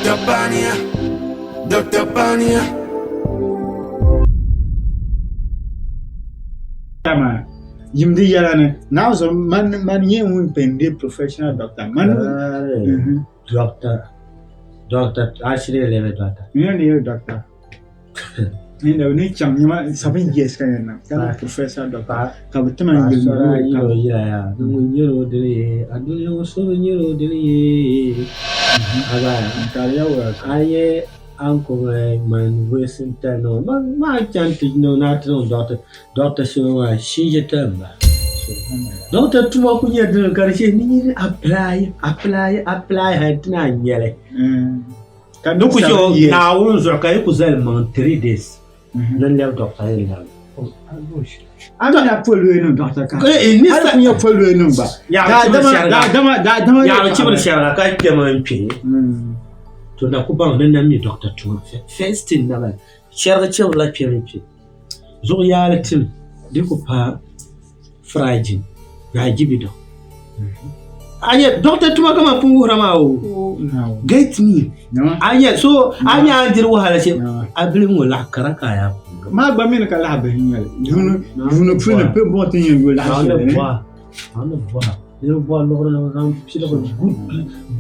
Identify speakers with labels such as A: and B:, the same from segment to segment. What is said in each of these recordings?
A: Dr. Bania, Dr. Bania.
B: Dama yim di yɛla ni Naawuni zuɣu man man nyɛ ŋun pun di professional doctor man
C: Doctor doctor a shiri lebi doctor.
B: N yɛn leei doctor. Ni ni chaŋ nima 7 years ka yɛn niŋ ka niŋ professor doctor ka bi tima n yili
C: Paɣasara yɛl o yila yaa ni ŋun nyɛl o dini ye adunia ŋɔ so bi nyɛl o dini ye a nyɛ uncle man voice n-tali niŋ o maa chaŋ ti niŋ ni a ti niŋ doctor doctor shɛli maa shinji tali m-bala doctor tuma ku nyɛ dini ka di shee ni nyin apply apply apply hali ti naan nyɛli
B: Ka
C: Di ku
B: niŋ
C: chɛ o
B: 7 years.
C: Naawuni zuɣu ka yi ku zali maŋ 3 days ni n lɛbi doctor yɛn lɛbi.
B: A mi na polio niŋ doctor ka.
C: Eh, ni
B: Hali
C: sa-
B: ku nyɛ polio niŋ gba.
C: Yaɣi chibiri
B: Daadama
C: shɛriga.
B: daadama daadama
C: Yaɣi chibiri shɛriga ka kpɛma n kpɛ to na ku baŋ ni na mi doctor tuma first thing na bala shɛriga chibirila kpɛmi kpɛ zuɣu yaali tim di ku paai Friday ni ajibi do. Anya doctor tuma kama pun wuhira maa o. Get me. Anya so anya an diri wahala she abili ŋɔ laɣa kara ka ya.
B: Maa gba mini ka laɣa bihi nyɛli. Yuuni yuuni puuni pe bɔ ti yɛn yo laɣa shɛli ni.
C: Ani bɔha. Niriba bɔha luɣiri ni zaŋ piligi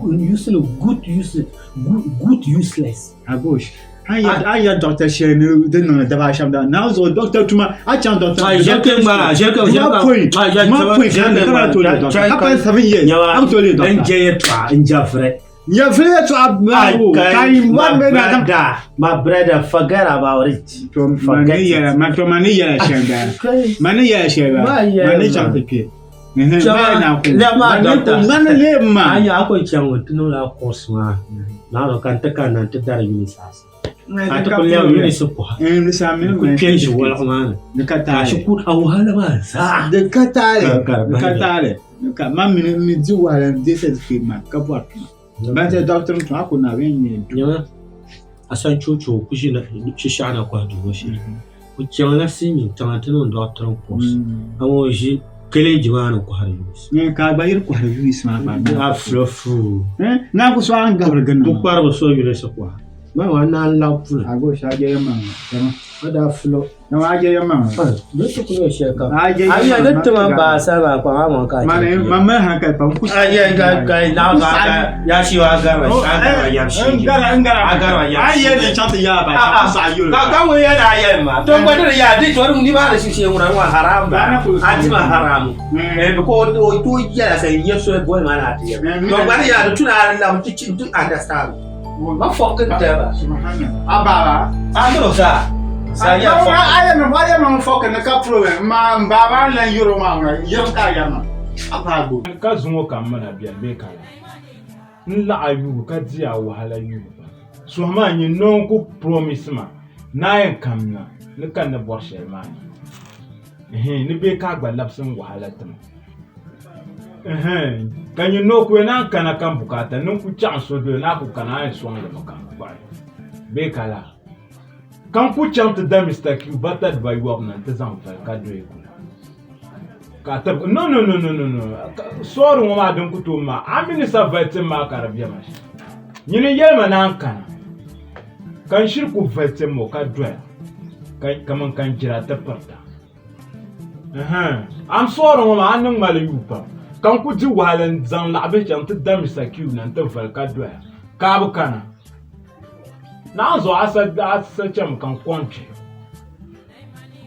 C: good useless good useless good useless.
B: Agosh. A yɛ doctor shɛli ni din niŋdi daba ashɛm da naa zuɣu doctor tuma a chaŋ doctor ma pɔi ma pɔi ka ni kana to le doctor ka pa 7 years a bi to le doctor
C: n jɛ yɛtɔɣa n jɛfiri
B: nyɛvili yɛtɔɣa maa wo ka yi wa mɛ na
C: brother my brother forget about it
B: to ma ni yɛla ma to ma ni yɛla shɛli bala ma ni yɛla shɛli bala ma ni chaŋ ti kpɛ
C: Anya a ku chaŋ ti niŋla course maa naawuni ka n ti kanna n ti dari UNICEF a ti ku lɛbi UNICEF kɔha n ku kpe n ʒi wɔligu maa ni ka shikuru a wahala maa zaa
B: di ka taali di ka taali ka man mini mi di wahala n deei certificate maa ka bɔri tuma ban ti doctor n tuma a ku na bɛ nyɛ
C: nyɛma a san chocho ku ʒi shishɛɣu na kɔhi duu ŋɔ shee O chaŋla silimiin tiŋa nti niŋ doctoring course amaa o ʒi college maa ni kɔhiri yuus.
B: Ka a gba yiri kɔhiri yuus maa gba.
C: A fula fuu.
B: Naa ku sɔɣi n gabiri gindi
C: maa. Pukpariba so yulisi kɔha. Maa wa naan labi puli.
B: A go shɛ a je yɛm maŋ dama.
C: A daa fulo.
B: Dama a je yɛm maŋ.
C: Di ti kuli shɛli kam. A je yɛm maŋ. A ni tima baasa maa kpaŋ a maŋ ka a
B: chɛ. Ma mali hankali pam ku
C: A je ka ka na ka ya shi wa garba a garba yam shi.
B: N gara n gara.
C: A garba yam
B: shi. A ye ni chaŋ ti yaa ba ku saɣi yuli.
C: Ka ka ŋun yɛn a yɛli ma. To gba diri yaa di tori ni maa ni shi shee ŋuna ŋɔ haram ba. A ti ma haram. Eh because o to yɛla sa nyɛ so boli ma na ti yɛli. To gba di yaa di tuna a lam ti ti understand. Ma fucking tell ba.
B: A baba.
C: A miri sa. Sa
B: ya fɔ. A yɛ ma a yɛ ma fucking ka problem ma n baba lan yoro ma ŋuna yɛm ka yɛm ma. A pa go.
D: Ka zuŋɔ ka m mina beni bee ka la n laɣa yubu ka di a wahala yubu pam. Suhu maa nyin ni o ku promise ma ni a yɛn kamina ni ka n ni bɔri shɛli maa ni. Ɛhɛn ni bee ka a gba labisi n wahala ti ma. Ɛhɛn ka nyin ni o ku yɛn naan kana ka n bukaata ni n ku chaɣ n suhudoo ni a ku kana a yɛn sɔŋ li mi ka n kpuɣi bee ka laa. Ka n ku chaŋ ti da Mister Q bata dibayɔbu na nti zaŋ vali ka doyi kuli. Ka a tibigi, No, no, no, no, no, no, sorry ŋɔ maa din ku tooi maa, a mi ni sa vali tim maa ka di be ma shɛm. Nyini n-yɛli ma ni a ni kana, ka n shiri ku vali tim o ka doya, ka kaman ka n jira ti pirita. Ɛhɛn, I'm sorry ŋɔ maa, a niŋ ma li yuu pam, ka n ku di wahala n-zaŋ laɣibihi chaŋ ti da Mister Q na nti vali ka doya, ka a bi kana. Naɣ zuɣu a sa chɛmi ka n kɔŋ kpe.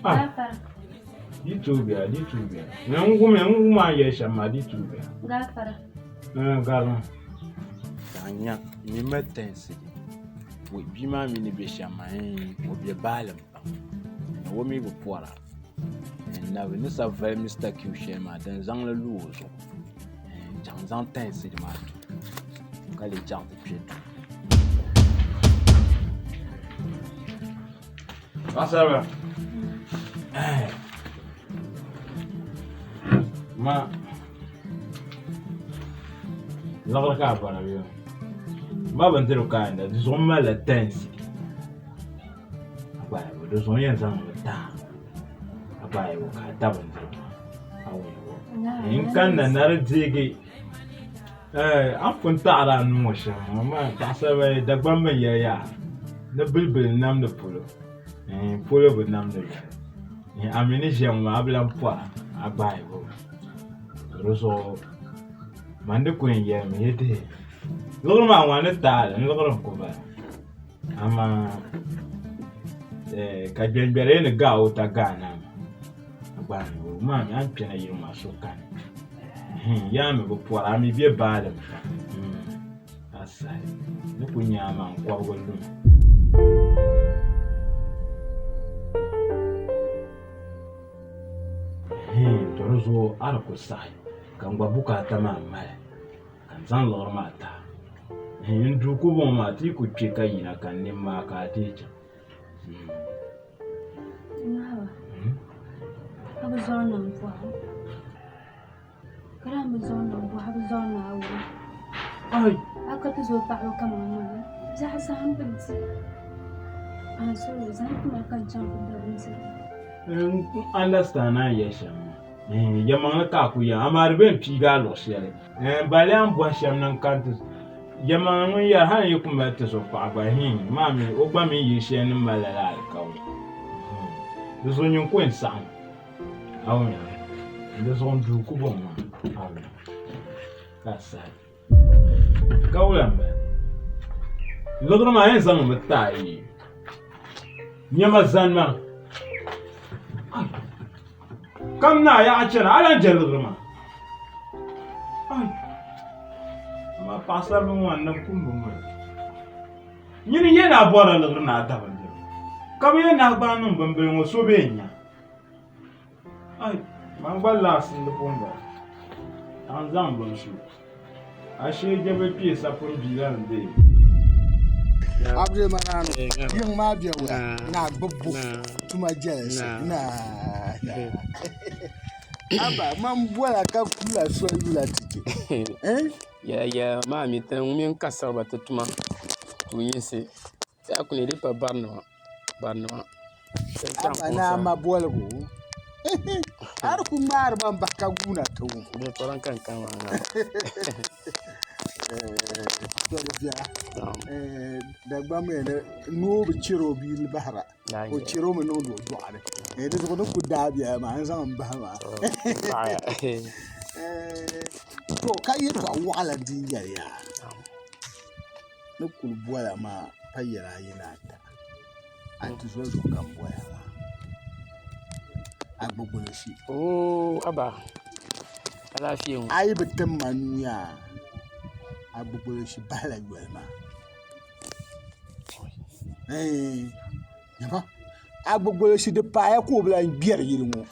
D: Ah, di tooi biɛla, di tooi biɛla. N wum n wum a ni yɛli shɛm maa, di tooi biɛla.
E: Gaafara.
D: Garima.
F: Ka a nya n mi mali tɛnsi bia maa mi ni be shɛm maa o be baalim pam ni o mi bi pɔra nabi ni sa vali Mr. Q shɛli maa din zaŋ li lu o zuɣu n-chaŋ zaŋ tɛnsi maa tu ka lee chaŋ ti kpe duu.
D: Paɣasaribila ma liɣiri ka a bɔra bee ma bindirigu ka a yɛn da di zuɣu malila tɛnsi di zuɣu n yɛn zaŋmi taai a gba ayi ka a da bindirigu maa a wum n kanna na di deegi. An pun taɣiri a nuu ŋɔ shɛm amaa paɣisaribila Dagbamba n-yɛli yaa ni bilibili n-namdi polo polo bi namdi yoli a mi ni ʒiya ŋɔ maa a bi lan pɔra a gbaai o di zuɣu man di ku yɛn yɛlimi yi dihi liɣiri maa ŋɔ a ni taai li n liɣiri n-ku bala amaa ka gbɛngbɛri yi ni gaai o ta gaai naa maa a gbaai o maa mi a ni kpɛna yili maa so kani. Yaa mi bi pɔra, a mi be baalim pam. A sahi ni ku nya a maa n-kɔbigi lumi. To di zuɣu a di ku saɣi ka n gba bukaata maa mali ka n zaŋ liɣiri maa ti a. N duu ku bɔŋɔ maa ti yi ku kpe ka yina ka n nini maa ka a deei chaŋ.
E: Nahaba, a bi zɔri ni m bɔhi o. Ka daa bi zɔri ni m bɔhi a bi zɔri ni a wum. A ka ti zooi paɣaba kaman maa zaɣ zahim bi di. An sorry, zaŋ ti ma ka n chaŋ ti da bindirigu.
D: N understand a ni yɛli shɛm maa. Yɛlimaŋli ka a ku yɛm amaa di bee n piigi a luɣ shɛli. Bali a ni bɔhi shɛm ni n kani ti Yɛlimaŋli ŋun yɛri hal n yi ku mali tizɔpaɣa gba, hii, maa mi o gba mini yili shɛli ni mali lala alikauli. Di zuɣu nyin ku yɛn saɣim a o nyaŋ. Di zuɣu n duu ku bɔŋ maa, amin. Ka a sahi. Ka wula m-bala? Liɣiri maa yɛn zaŋmi ti a yi nyama zani maa. Kam na a yaɣa chana, a lan je liɣiri maa. Amaa paɣisaribila ŋɔ n nabi kum bi mali. Nyini n-yɛn a bɔrila liɣiri ni a da bindirigu, ka bɛ yɛn nahi gbaai niŋ bimbila ŋɔ so bee n-nya. Man gba laɣisindi pun bala, ka n zaŋ bini su. Ashee jɛbili kpee sapun bia la n-deei.
G: Abdulmananu yiŋ maa bɛ wula ni a gbubbu tuma jɛlinsi Aba man bola ka kula soli yula ti chɛ
H: Yɛla yɛla maa mi ti ŋun mini ka sariba ti tuma tuun yinsi ti a kuli di pa barinima barinima
G: Aba ni a ma boligu a di ku ŋmaari ma bahi ka guuna ti wum To di viɛla Dagbaŋ mi ni noo bi chɛri o bia bahira o chɛri o mi niŋdi o doɣali di zuɣu ni ku daa biɛla maa n zaŋ n bahi maa to ka yɛltɔɣa waɣala din yɛli yaa ni kuli bola maa pa yɛla ayi ni ata a ti zoli zuɣu ka n bola maa a gbugbuli shi a yi bi tim ma nuu yaa a gbugbuli shi bahila yoli maa a gbugbuli shi di paaya ka o bi lahi gbɛri yili ŋɔ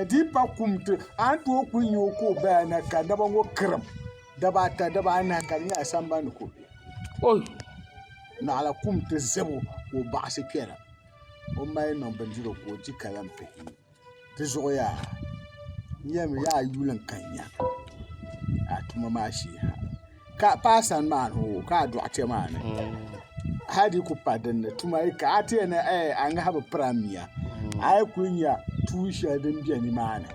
G: di yi pa kum a ni tooi kuli nya o ka o baya na ka naba ŋɔ kirim daba ata daba anahi ka di nyɛla sambani ka o be naɣila kum ti zabo ka o baɣasi kpɛra o mali niŋ bindirigu ka o di ka lahi pihi di zuɣu yaa n yɛlimi yaa yuli n ka nya a tuma maa shee ha ka paai sani maa ni hoo ka a dɔɣitɛ maa ni hali di ku pa dinni tuma yi ka a ti yɛn ni a ŋahi bi piri a mia a yi kuli nya tuun shɛli din bɛ nimaani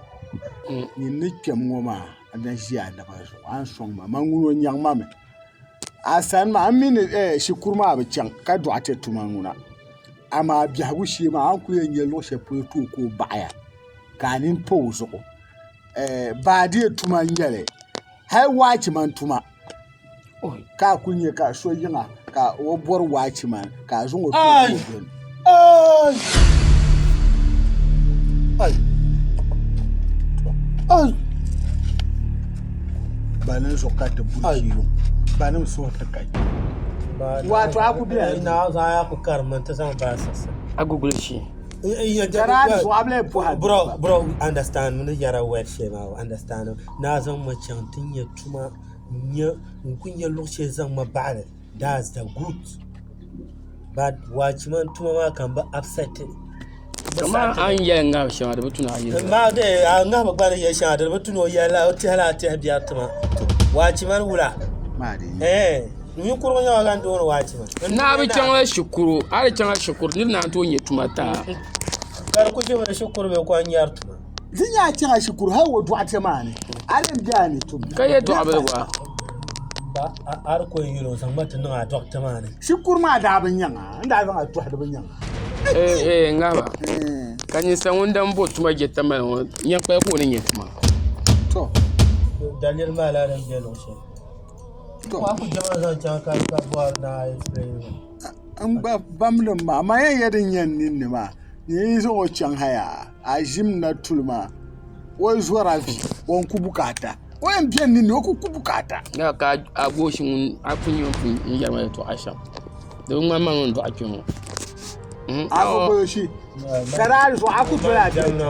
G: nyin ni kpɛm ŋɔ maa a na ʒi a naba zuɣu a ni sɔŋ ma man ŋun o nyaŋ ma mi a sani maa n mi ni shikuru maa bi chaŋ ka dɔɣitɛ tuma ŋuna amaa biɛhigu shee maa a ni kuli yɛn nyɛ luɣu shɛli polo tooi ka o baɣaya ka a nini pa o zuɣu baadee tuma n nyɛli hali waachiman tuma ka a kuli nyɛ ka so yiŋa ka o bori waachiman ka a zaŋ o ti o Banim zuɣu ka ti buri ʒiyo banim suhu ti ka wato a ku bɛ
C: na zaŋ a ku karim n ti zaŋ baasi
H: a guguli shee
C: bro bro understand ni yɛra word shɛli maa understand naa zaŋ ma chaŋ ti nyɛ tuma n ku nyɛ luɣu shɛli zaŋ ma baɣali that's the good but waachi man tuma maa ka n bi upset
H: Kamani a ni yɛli ŋahibu shɛŋa di bi tu ni a yɛli
C: maa de a ŋahibu gba ni yɛli shɛŋa di bi tu ni o yɛli o tɛhila a tɛhi biɛri tima waachi man wula ninkurigu nyɛma ka n dooni waachi man
H: Naa bi chaŋla shikuru a di chaŋla shikuru niri naan tooi nyɛ tuma taa
C: ka di ku ʒimi ni shikuru bee ko n nyɛri tuma
G: Di nyɛ a chaŋ shikuru hali o dɔɣitɛ maa ni a din bɛ a ni tum
H: ka yɛltɔɣa bili gba.
C: Ba a di ko yɛli o zaŋ ma ti niŋ a dɔkta maa ni.
G: Shikuru maa daa bi nyaŋ a, n daa zaŋ a tɔhi di bi nyaŋ a.
H: Ee ŋahiba ka ninsal ŋun dan bo tuma je Tamale ŋɔ nyaŋkpali ka o ni nya tuma.
G: To.
C: Daliri maa laa din be luɣ shɛli.
G: To.
C: A ku jɛma zaŋ chaŋ ka ka bɔri ni a explain maa.
G: N gba bamdi maa, amaa yɛn ya din nyɛ n ninni maa, ni yi zaŋ o chaŋ ha yaa, a ʒim na tuli maa, o zɔra vi, o n ku bukaata. O yɛn beni ninni, o ku ku bukaata.
H: Na ka a gooshi ŋun a ku nyɛ ŋun yɛri ma yɛltɔɣa shɛm di bi ŋmani ma ŋun dɔɣi kpɛ ŋɔ.
G: A ku gooshi ka daa zuɣu a ku doli a doli.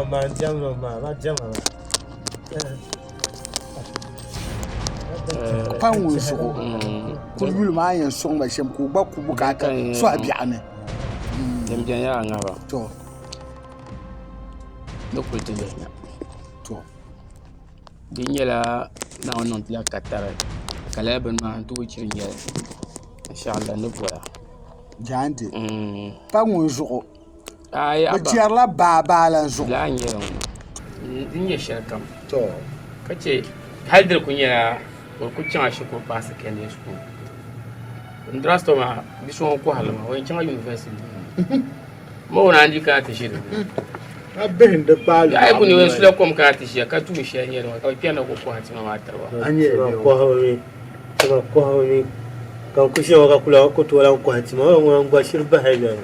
G: Pa ŋun zuɣu kuli yuli maa yɛn sɔŋ ba shɛm ka o gba ku bukaata sɔhi biɛɣu ni.
H: Din beni yaa ŋahiba.
G: To.
H: Di kuli ti lihi na.
G: To.
H: Di nyɛla Naawuni niŋ ti la katari ka lala bini maa n tooi chiri nyɛli inshaalla ni bola.
G: Jaande pa ŋun zuɣu
H: Aai
G: bi chɛrila baa baa lan zuɣu.
H: Laa n nyɛli ŋɔ n nyɛ shɛli kam ka chɛ hali di ku nyɛla o ku chaŋ shikuru paai secondary school n drug store maa bia so ŋun kohari li maa o yɛn chaŋla university Ma o naan di kana ti ʒi di ni.
G: Ka bihim di kpaai
H: Yaɣi ku ni sula kom kana ti ʒiya ka tuun shɛli nyɛ di ka bi kpɛrina ku kɔhi tima maa tiri ba.
C: Tima kɔhibu mi, tima kɔhibu mi, ka n ku ʒiya ŋɔ ka kula ku tooi lan kɔhi tima ŋɔ ŋuna n gba shiri bahi bɛ ni.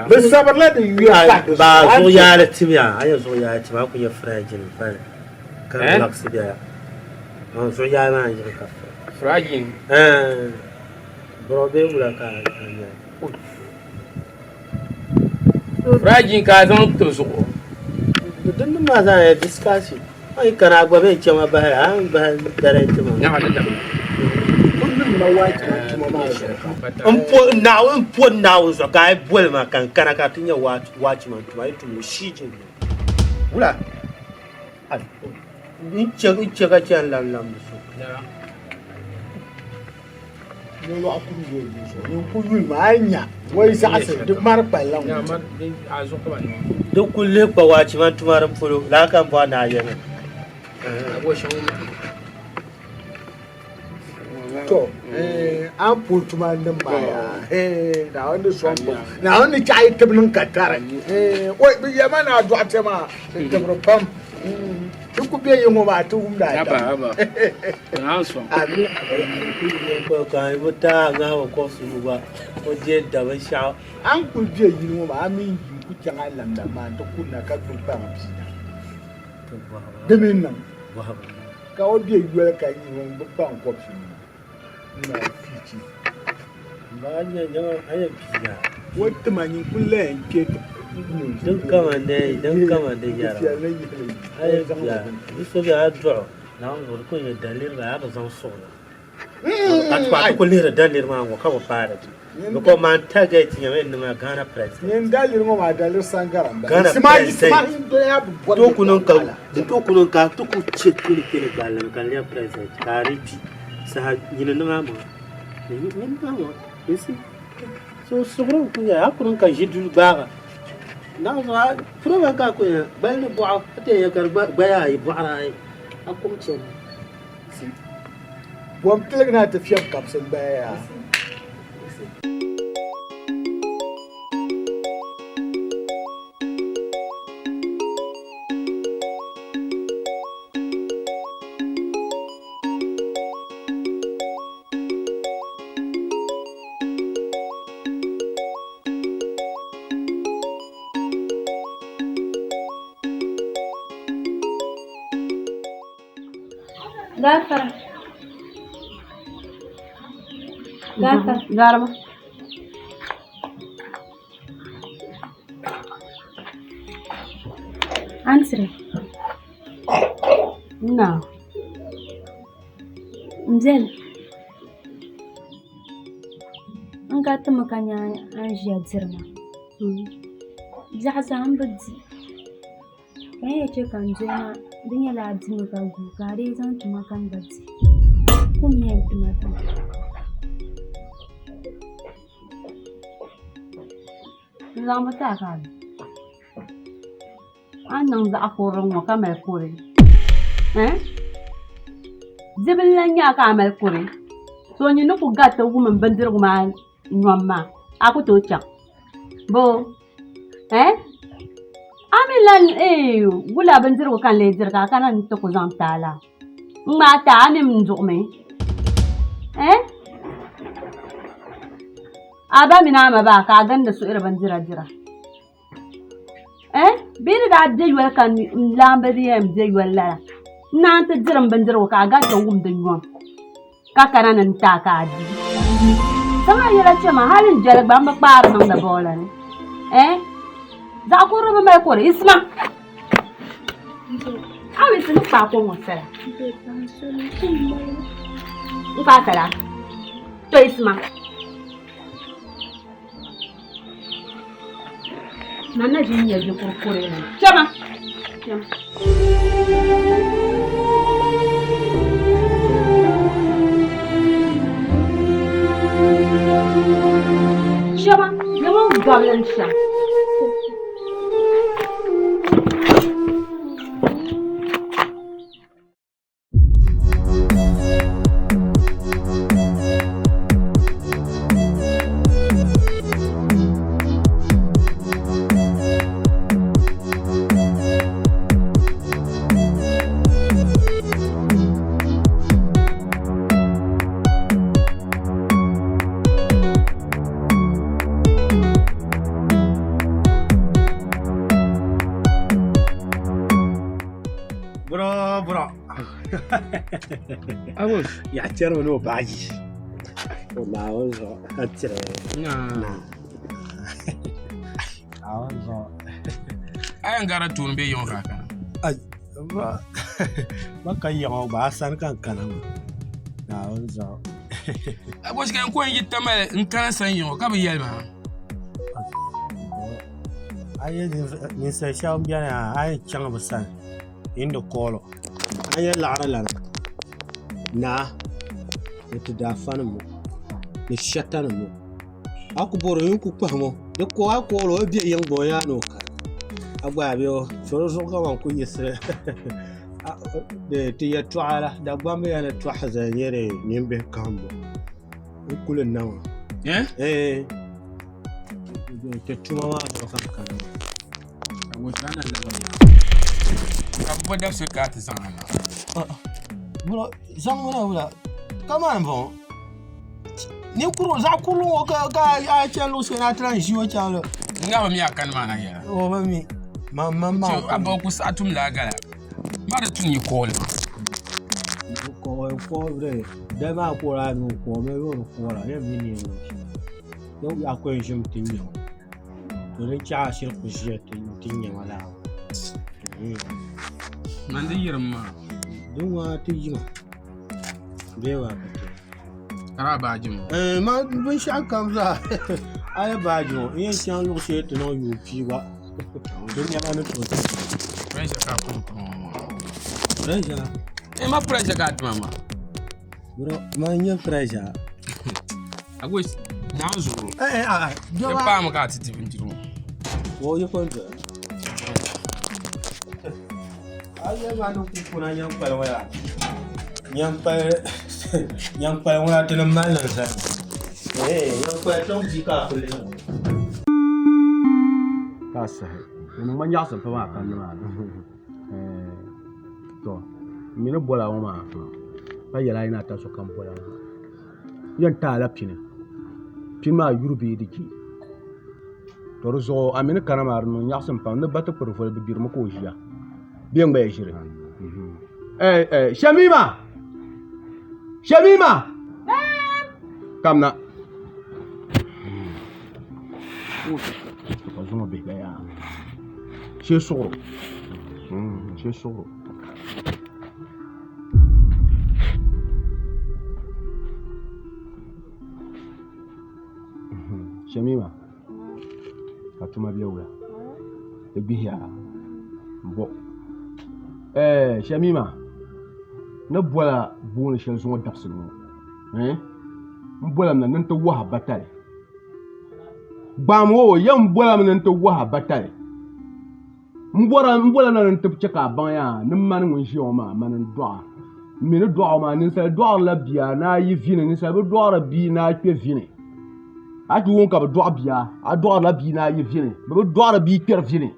G: Bɛ sabirila di yuya pahi di zuɣu.
C: Baa zuɣu yaali tim yaa, a nya zuɣu yaali tim a ku nya firaajin pali ka di laɣisi bɛya. Zuɣu yaali maa n-yiɣi ka
H: Firaajin?
C: Ɛɛn. Bɔrɔ bee wula ka a nya?
H: Firaajin ka a zaŋ tiri zuɣu.
C: Din nim maa zaa nyɛla discussion. A yi kana a gba bee chɛma bahi a ni bahi direct maa. N po Naawuni zuɣu ka a yi boli ma ka n kana ka ti nya watchman tuma a yi tumdi shii jin.
G: Wula?
C: N chɛ ka chɛ n lam lamdi so.
G: Nolɔɣu ku yuli di zuɣu nyin ku yuli maa a yi nya o yi zaɣisi di mari kpalila ŋun
C: Di ku lihi kpa waachi man tuma din polo laa ka n bɔri ni a yɛli.
G: To a ni puli tuma nim maa yaa Naawuni ni sɔŋ ba Naawuni ni chɛ a yi tibi niŋ ka tari oi bi yɛma ni a dɔɣitɛ maa di tibiri pam. Ti ku be yi ŋɔ maa ti wumdi a dama. Amin. A ni kuli be yili ŋɔ maa a mini yi ku chaŋ a lamda maa nti kunna ka gbubi kpaŋ bia na. Di mi niŋ ka o be yoli ka yi ŋun gbubi kpaŋ kɔbisi ŋɔ n-na fiichi. O tima nyin kuli lahi yɛn kpe ti
C: Din kama ne din kama di yɛra a yi biya di so bɛ a duɣu naawuni zuɣu di ku nyɛ daliri la a bi zaŋ suɣuli ka ti ku lihiri daliri maa ŋɔ ka bi paari ti because man target nyɛmi n niŋ Ghana president
G: nyin daliri ŋɔ maa daliri sangara n
C: Ghana president to ku niŋ ka di to ku niŋ ka ti ku chɛ kuli kpɛli gballi ka n lɛbi president ka a di kpi saha nyini niŋ a maŋa nyini niŋ a maŋa you see So suɣuri n ku nyɛ a ku niŋ ka ʒi duli gbaaga naɣ puro man ka a ku nya gbali ni bɔɣu ka ti yɛn nya ka di gbaya ayi bɔɣiri ayi a kum chani.
G: Bom tiligi na ti fiɛbi kabisi gbaya yaa.
E: Gafara. Gafara.
I: Garba.
E: Ansiri.
I: Na.
E: M beni. N ka timi ka nya a ni ʒiya diri maa. Biɛɣu zaa m bi di. Ka n yɛn chɛ ka n doli maa di nyɛla a dimi ka guui ka a dii zaŋ ti ma ka n gba di. Kum yɛn ti ma pam.
I: N zaŋmi ti a ka a di. A ni niŋ zaɣ kurili ŋ-ŋɔ ka mali kuli, ɛɛn? Dibil lan nya ka a mali kuri, so nyin ni ku gariti wum m bindirigu maa nyom maa, a ku tooi chaŋ. Bo? Eh? A mi lan eh, wula bindirigu ka n lee diri ka a kana nti ku zaŋ ti a la? N ŋmaai ti a, a mi n duɣimi. Eh? A ba mini a ma baa ka a gindi suhiri bindira dira. Eh? Bɛ ni daa be yoli ka n laamba di yɛn be yoli lala. N naan ti diri m bindirigu ka a gariti wum di nyom ka kana ni n ti a ka a di. Zaŋ a yɛla chɛ ma hali n jɛli gba m bi kpaari niŋdi bɔɔla ni. Eh? Zaɣ kurili bi mali kɔre, Isma! A mi ti ni kpaai kom ŋɔ sala. N kpaai sala? To Isma. Man na ʒi n-nyɛ bikuri kuri ni. Chama! Chama. Chama, nyama gabili n shɛm.
C: Bro, bro.
H: Abos.
C: Ya chɛrimi ni o baaji. O Naawuni zuɣu ka tiri. Naawuni zuɣu.
H: A yɛn gari tuuni bɛ yiŋ ka a kana?
C: Ai, bro. Ma ka yiŋ ŋɔ gba a sani ka n kana ŋɔ. Naawuni zuɣu.
H: Abos ka n ko n yi Tamale n kana sani yiŋ ŋɔ ka bi yɛli ma.
C: A yi ninsal shɛba beni a yi chaŋ bɛ sani in di koolo a nyɛ laɣiri lana naa ni ti daafanim ŋɔ ni shɛtanim ŋɔ a ku bɔri o yi ku kpahim o di ko a koolo o bɛ yiŋ gba o yaa ni o kani a gba a bɛ o so di zuɣu ka man ku yiɣisi ti yɛltɔɣa la Dagbamba yɛli ni tɔhi zali nyɛ di nimbihi kahimbu n kuli na maa eh ti tuma maa zuɣu ka n kana
H: Ka bɛ bo dabisili ka a ti zaŋ a na.
C: Zaŋmi na wula kamani n bɔŋɔ ninkurigu zaɣ kurili ŋɔ ka a chɛni luɣu shɛli ni a ti lahi ʒi o chaŋ
H: N ŋa bi mi a kani maa na yɛla.
C: O bi mi man man maa
H: A ba ku saɣa tumdi a gala. Ma di tu ni kooli maa.
C: Dali maa ka o daa niŋ o mi o di koora yɛn mi ni yɛn a ku yɛn ʒimi ti nya o to din chɛ a shiri ku ʒiya ti nya ma laa
H: Man di yirim maa.
C: Din ŋɔ ti yima bee waa ka ti
H: Ka daa baaji ŋɔ.
C: Ma binshaɣu kam zaa a yi baaji ŋɔ n yɛn chaŋ luɣu shɛli ti niŋ yuun pia gba di nɛma ni tooi ti
H: Pressure ka a kuli tuma maa.
C: Pressure?
H: Eh, ma pressure ka a tuma maa.
C: Bro, man nyɛ pressure.
H: Agoy, naan zuɣu.
C: Eh, eh, ah,
H: Di paami ka a ti di bindirigu.
C: Wo yi kɔn doya. A yɛ maa ni ku kuna nyankpali ŋɔ yaa. Nyankpali nyankpali ŋɔ yaa ti ni mali niŋ zali. Eh, nyankpali tiŋ bia ka a kuli niŋ.
J: Ka sahi ŋun niŋ ma nyaɣasim pam a kanni maa ni to n mi ni bola ŋɔ maa ka yɛli a yi ni ata sokam bola maa yɛn ti a la pini pini maa yuri bee di je to di zuɣu a mi ni kana maa di niŋ nyaɣasim pam ni ba ti kpuri voli bi gbirimi ka o ʒiya bee n gba yɛn ʒiri Shamima Shamima kamna ka zuŋɔ bihi gba yaa shee suɣuro shee suɣuro Shamima ka tuma bɛ wula di gbihiya bɔ Shamima ni bola booni shɛli zuŋɔ dabisili ŋɔ n bola mi na ni n ti wahi batali Gbaam o yɛn bolami ni n ti wahi batali n bola na ni n ti chɛ ka a baŋ yaa ni mani ŋun ʒiya ŋɔ maa mani n dɔɣa N mi ni dɔɣu maa ninsal dɔɣirila bia ni a yi vi ni ninsal bi dɔɣiri bia ni a kpe vi ni. A ti wum ka bɛ dɔɣi bia, a dɔɣirila bia ni a yi vi ni. Bɛ bi dɔɣiri bia kpɛri vi ni.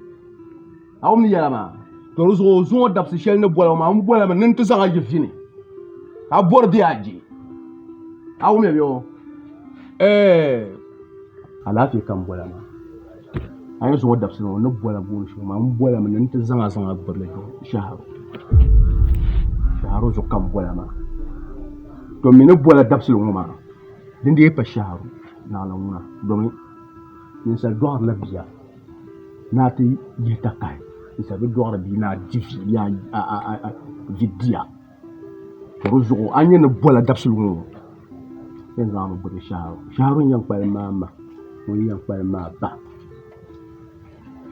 J: A wum ni yɛla maa? To di zuɣu zuŋɔ dabisi shɛli ni boli maa, m bolimi ni n ti zaŋ a yi vi ni. A bɔri bee a je? A wumya bɛ o? Ɛɛ alaafee ka m bola maa. A ni zuŋɔ dabisili ŋɔ ni bola booni shɛli maa, m bolimi ni n ti zaŋ a zaŋ a birili shɛhiro. Shɛhiro zuɣu ka m bola maa. To m mi ni bola dabisili ŋɔ maa, din dii pa shɛhiro naɣila ŋuna domin ninsal dɔɣirila bia. Ni a ti yihi takahi ninsal bi dɔɣiri bia ni a di vi bee a vi diya. To di zuɣu a ni nyɛ ni bola dabisili ŋɔ yɛn zaŋmi gbubi shɛhiro. Shɛhiro n-yɛn kpalim maa ma, ŋun yɛn kpalim maa ba.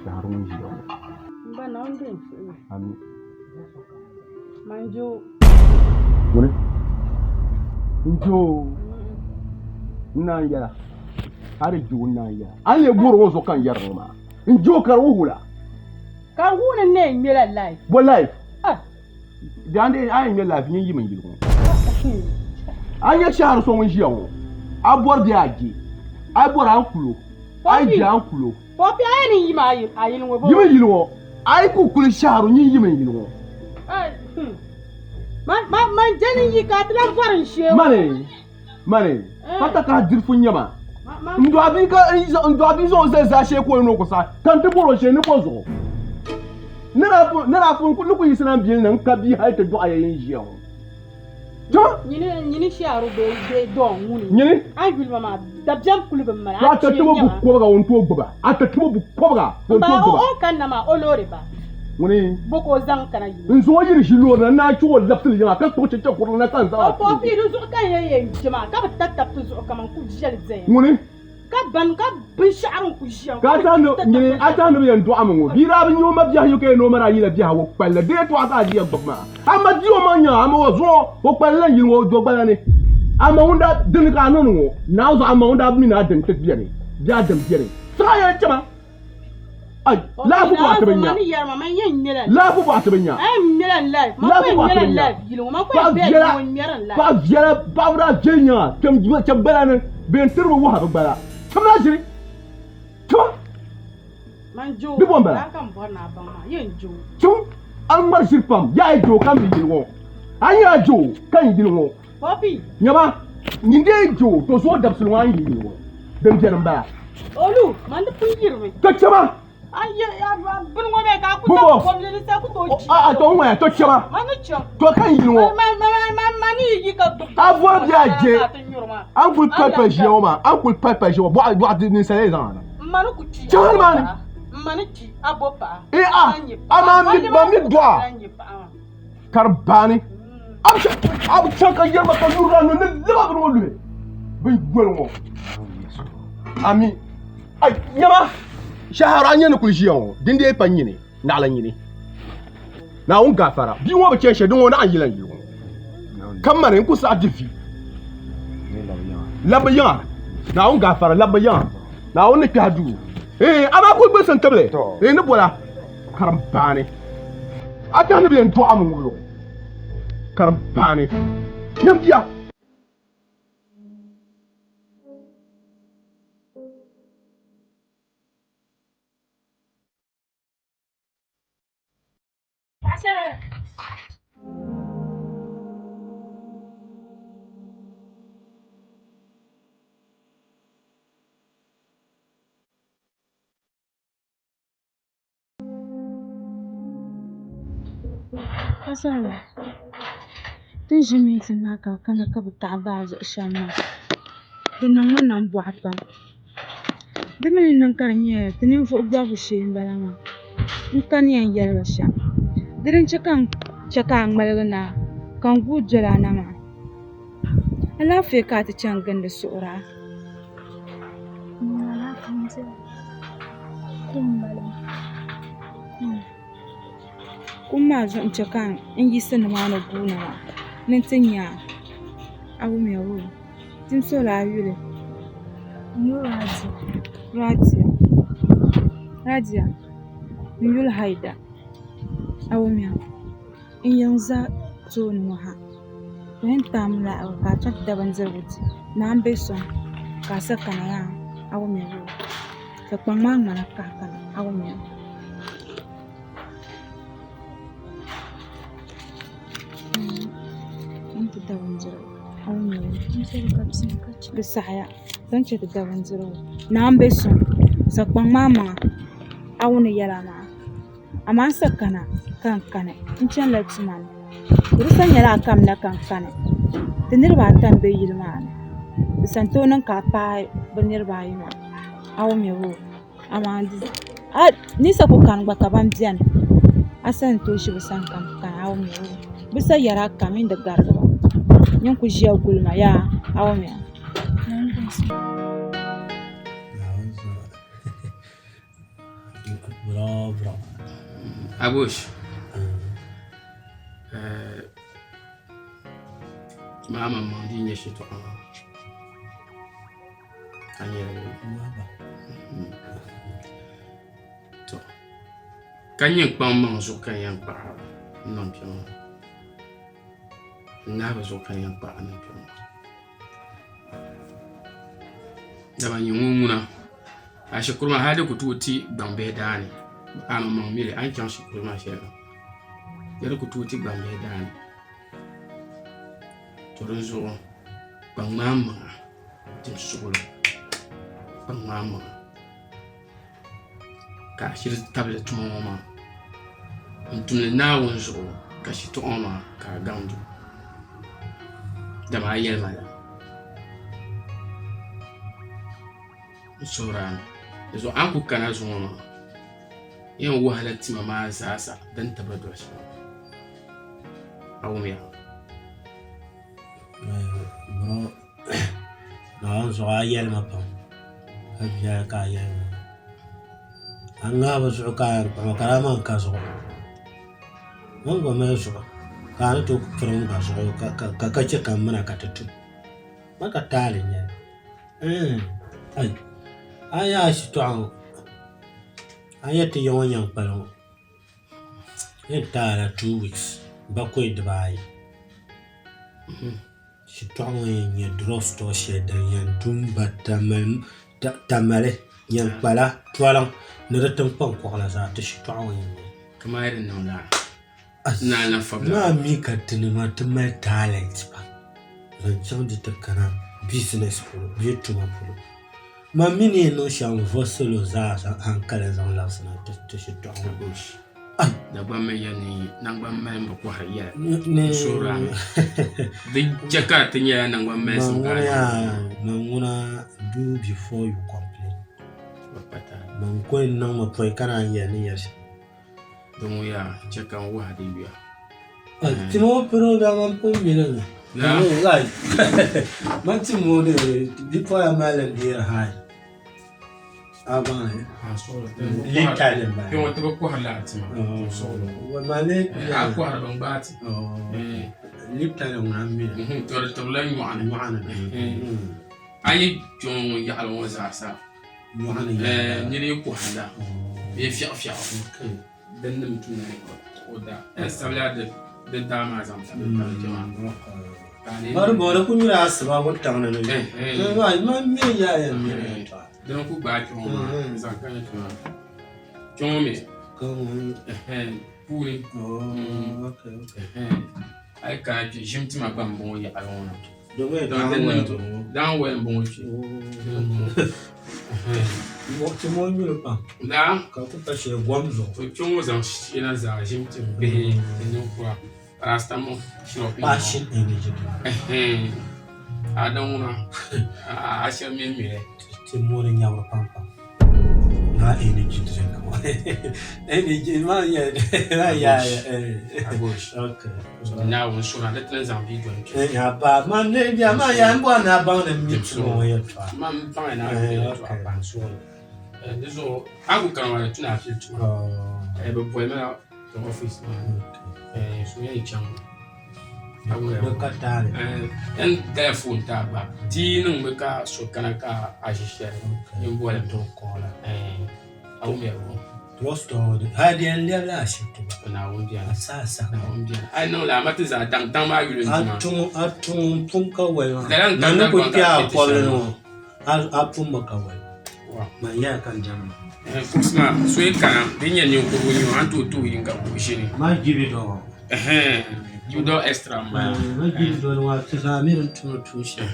J: Shɛhiro ŋun ʒiya ŋɔ.
K: M ba Naawuni be n-suhu ni.
J: Ami.
K: Manjo.
J: Ŋuni? N-jo. N naan yɛla. A di jo n naan yɛla. A ni lee bɔri o zuɣu ka n yɛri ŋɔ maa. N jo ka di wuhi la.
K: Ka di wuhi ni n na yɛn ŋmɛla live.
J: Bɔ live? Ah. Di a ni a yɛn ŋmɛ live nyin yimi n yili ŋɔ. A nyɛ shɛhiri so ŋun ʒiya ŋɔ. A bɔri bee a je? A yi bɔri a ni kul o. A yi je a ni kul o.
K: Pɔpi a yɛn yimi a yili ŋɔ bɔ?
J: Yimi n yili ŋɔ. A yi ku kuli shɛhiri nyin yimi n yili ŋɔ.
K: Man je ni yi ka a ti lan bɔri n shee ŋɔ.
J: Mani, mani, pa takahi dirifu n-nyɛ ma. N dɔɣi bia ka n dɔɣi bia zaŋ o zali zaashee ka o ni o ku saɣi ka n ti bɔri o shee ni bɔ zuɣu. Ni daa pun ni ku yiɣisi na m bili ni n ka bia hali ti dɔɣi ya yin ʒiya ŋɔ. Chama.
K: Nyini shɛhiri bee dɔɔ ŋuni.
J: Nyini.
K: A yuli ma maa dabiɛm kuli bi mali.
J: To a ti timo bu kɔbiga o ni tooi gbuba. A ti timo bu kɔbiga ka o ni tooi gbuba.
K: M ba o kanna maa o loori ba.
J: Ŋuni.
K: Bɔ ka o zaŋ kana yi.
J: N zaŋ o yiri ʒi loori na n naan chɛ o labisili yiŋa ka kpuɣi cheche kurili na ka n zaŋ a
K: O pɔpi di zuɣu ka n yɛn yɛn je maa ka bi tabi tabi ti zuɣu kaman ku viɛli zaya.
J: Ŋuni.
K: Ka ban ka binshɛɣu din ku ʒiya.
J: Ka a tɛhi ni nyini a tɛhi ni bɛ yɛn dɔɣimi ŋɔ bia daa bi nya o ma biɛhi ka yɛn ni o ma daa yila biɛhi o kpalli di yɛltɔɣa ka a ʒiya gbubi maa a ma di o maŋ nyaŋ a ma o zuɣu o kpalli la yili ŋɔ o do gbala ni a ma ŋun daa dini ka a niŋdi ŋɔ naa zuɣu a ma ŋun daa bi mi ni a dini ti beni bee a dini beni siɣi a yɛn chɛma ai laafu bɔɣa ti bi nya laafu bɔɣa ti bi nya laafu bɔɣa ti bi nya paɣa viɛla paɣa viɛla paɣaba daa viɛli nyaŋa kpɛm gbala ni bɛ yɛn tiri bi waha bi gbala tim na ʒiri tima di bɔ n bala tim a ŋmari ʒiri pam yaa yi joo ka mi yili ŋɔ a nyɛla joo ka n yili ŋɔ nyama nyin dee joo to zuɣu dabisili ŋɔ a ni yili ŋɔ din biɛni n bala
K: Olu, man di pun yirimi.
J: To chɛma.
K: A ye a bini ŋɔ bɛ ka a ku zaŋ kom li sa ku tooi chi.
J: A to ŋɔya to chɛma.
K: Man ni chaŋ.
J: To ka n yili ŋɔ.
K: Man man man man ni yi ka gbubi.
J: A bɔri bɛ a je. A ni kuli pali pali ʒiya ŋɔ maa a ni kuli pali pali ʒiya ŋɔ bɔɣa bɔɣa di ninsal yɛn zaŋ a na.
K: M ma ni ku kpi.
J: Chaŋ hali maa ni.
K: M ma ni kpi a bo paɣa.
J: Ee a a maa mi ma mi dɔɣa ka di baani a bi a bi chaŋ ka yɛri ma ka yurila no ni laba bini ŋɔ luhi bin yoli ŋɔ ami ai nyama shahara a nyɛ ni kuli ʒiya ŋɔ din dee pa nyini naɣila nyini naawuni gafara bia ŋɔ bi chɛn shɛli din ŋɔ naɣ yila n yili ŋɔ ka mani n ku saɣi di vi labbi yiŋa naawuni gafara labbi yiŋa naawuni ni kpɛhi duu ee amaa kuli gbilisi n tibili ee ni bola karim baani a tɛhi ni bɛ yɛn dɔɣimi ŋɔ karim baani nyam bia
E: Paɣasarili ti ni ʒi miitin maa ka bi kana ka bi taɣi bahi zuɣu shɛm maa di niŋ ma nambɔɣu pam di mii ni niŋ ka di nyɛla ti ninvuɣu bɔbigu shee n bala maa n ka ni yɛn yɛli ba shɛm di din chɛ ka n chɛ ka a ŋmaligi na ka n guui doli a na maa alaafee ka a ti chɛni gindi suhuri a. Kum maa zuɣu n-chɛ ka n yiɣisi nimaani guuna maa ni nti nya a. A wumya woo? Timsoli a yuli? Radia. Radia, n yuli Haida. A wumya? N yiŋ za tooni ŋɔ ha.
L: To yɛn taami laɣiri ka a chaŋ ti da bindirigu di ni a ni be sɔŋ ka a sa kana yaa a wumya bee? Ka kpaŋ maa ŋmana ka a kana a wumya. N ti da bindirigu a wumya bee? Di saɣiya zaŋ chɛ ti da bindirigu ni a ni be sɔŋ sa kpaŋ maa maŋa a wuni yɛla maa. Amaa n sa kana ka n kani n chanila tuma ni di sa nyɛla a kamina ka n kani ti niriba ata m-be yili maa ni di sa n-tooi niŋ ka a paai bɛ niriba ayi maa a wumya boo amaa ni sa ku kani gba ka ban beni a sa ni tooi ʒi bɛ sani ka n kani a wumya boo bɛ sa yɛri a kam mini di garigi ba nyin ku ʒiya guli ma yaa a wumya.
H: Agosh maa maŋmaŋ di nyɛ shitɔɣu maa a nyɛla to ka nyɛ kpaŋ maŋ zuɣu ka n yɛn kpaɣa n niŋ kpɛ ŋɔ n ŋahibu zuɣu ka n yɛn kpaɣa niŋ kpɛ ŋɔ Dama nyɛ ŋun ŋuna a shikuru maa hali di ku tooi ti gbambihi daani a maŋmaŋ mi li a ni chaŋ shikuru maa shɛli maa di di ku tooi ti gbambihi daani to dinzuɣu kpaŋmaŋ maŋa tim suɣulo kpaŋmaŋ maŋa ka a shiri tabili tuma ŋɔ maa n tumdi Naawuni zuɣu ka shitɔɣu ŋɔ maa ka a gaŋdi o dama a yɛli ma la n suhuri a mi dizuɣu a ni ku kana zuŋɔ maa n yɛn wuhila tima maa zaasa din tibiri doli shɛm a wumya.
C: Naawuni zuɣu a yɛli ma pam ka viɛla ka a yɛli ma a ŋahibu zuɣu ka a yɛn kpuɣi ma ka daa man ka zuɣu man gba mali zuɣu ka a ni tooi piri n gba zuɣu ka chɛ ka n mina ka ti tum ma ka taali n nyɛli a yi nya a shitɔɣu ŋɔ a ni yɛn ti ya ŋɔ nyaŋkpali ŋɔ yɛn taala 2 weeks bakɔi dibaayi Shitɔɣu ŋɔ yɛn nyɛ drug store shɛli din yɛn du m-ba Tamale, Nyankpala, Toliŋ ni di tiŋkpaŋ kɔɣila zaa ti shitɔɣu ŋɔ yɛn nyɛ.
H: Kamani di niŋla naa lan fabila.
C: Maa mi ka tinima ti mali talent pam zaŋ chaŋ di ti kana business polo bee tuma polo. Man mi ni yɛn niŋ shɛm n-vo salo zaa hankali n-zaŋ labisina ti shitɔɣu ŋɔ.
H: Dagbaŋ mi yɛli ni naŋgban malim bi kɔhiri yɛla n suhiri a mi. Di chɛ ka ti nyɛla naŋgban malisim ka a niŋ.
C: Man ŋuna do before you complain. Man ko yɛn niŋmi pɔi ka naan yɛli ni yɛli shɛm.
H: Din ŋɔ yaa chɛ ka n wuhi di yuya.
C: Ti ŋɔ piri o daa man pun mi li mi. Man ti ŋɔ di bipola mali li deeri high.
H: A yi kpɛ ŋɔ ŋun yaɣali ŋɔ zaasa nira yi kohinda bee fiɛɣu fiɛɣu din nim tumdi o da sabila di daa maa zaŋ tabili tabili kpɛ maa Dini ku gbaai kpɛ ŋɔ maa zaŋ kana kpɛ maa kpɛ ŋɔ mi puuni a yi kana kpɛ ʒim tima gba n bɔŋɔ yaɣali ŋɔ na daan waya n bɔŋɔ kpɛ kpɛ ŋɔ zaŋ sheena zaa ʒim tim bihi ni ninkura paracetamol syrup a din ŋuna a shɛli mini mili
C: Ti moori nyabiri pam pam. Na energy drink ŋɔ. Energy maa nyɛ maa yaa
H: Agosh.
C: Okay.
H: So Naawuni suna di ti ni zaŋ bia doli kpɛ.
C: Ya ba man ne bia maa yaa n bɔri ni a baŋ ni mi ti ŋɔ yɛltɔɣa.
H: Man baŋ ni a yɛltɔɣa pa n suhu ni. Di zuɣu a ku kana maa di tu ni a pili tuma. Bɛ boli ma la ti office maa ni. So yɛn chaŋ N dala foon ti a gba di yi niŋmi ka so kana ka a ʒi shɛli n boli a wumya bɔ.
C: Drugstore ŋɔ hali di yɛn lɛbila ashibiti gba.
H: Naawuni biɛni.
C: A saha saha.
H: Naawuni biɛni. A yi niŋ laa ma ti zaa daŋ daŋ maa yuli n
C: A
H: tuma.
C: tuŋ a tuŋ n pum ka wali maa.
H: Lala n
C: Man ni
H: ka
C: ku
H: Dagbaŋ
C: kpe
H: ka
C: a
H: ti ti
C: kɔbili
H: shɛm.
C: ni ŋɔ a pum mi ka wali. Man yɛla ka n jɛm ma.
H: Kuɣusi maa so yi kana di nyɛ ninkurigu nyɛ o a ni tooi ti o yinga ka o ʒini.
C: Ma gbibi dɔɔ.
H: Gbibi dɔɔ extra n bala.
C: Ma gbibi dɔɔ ŋɔ ti zaa mi din tumdi tuun shɛli.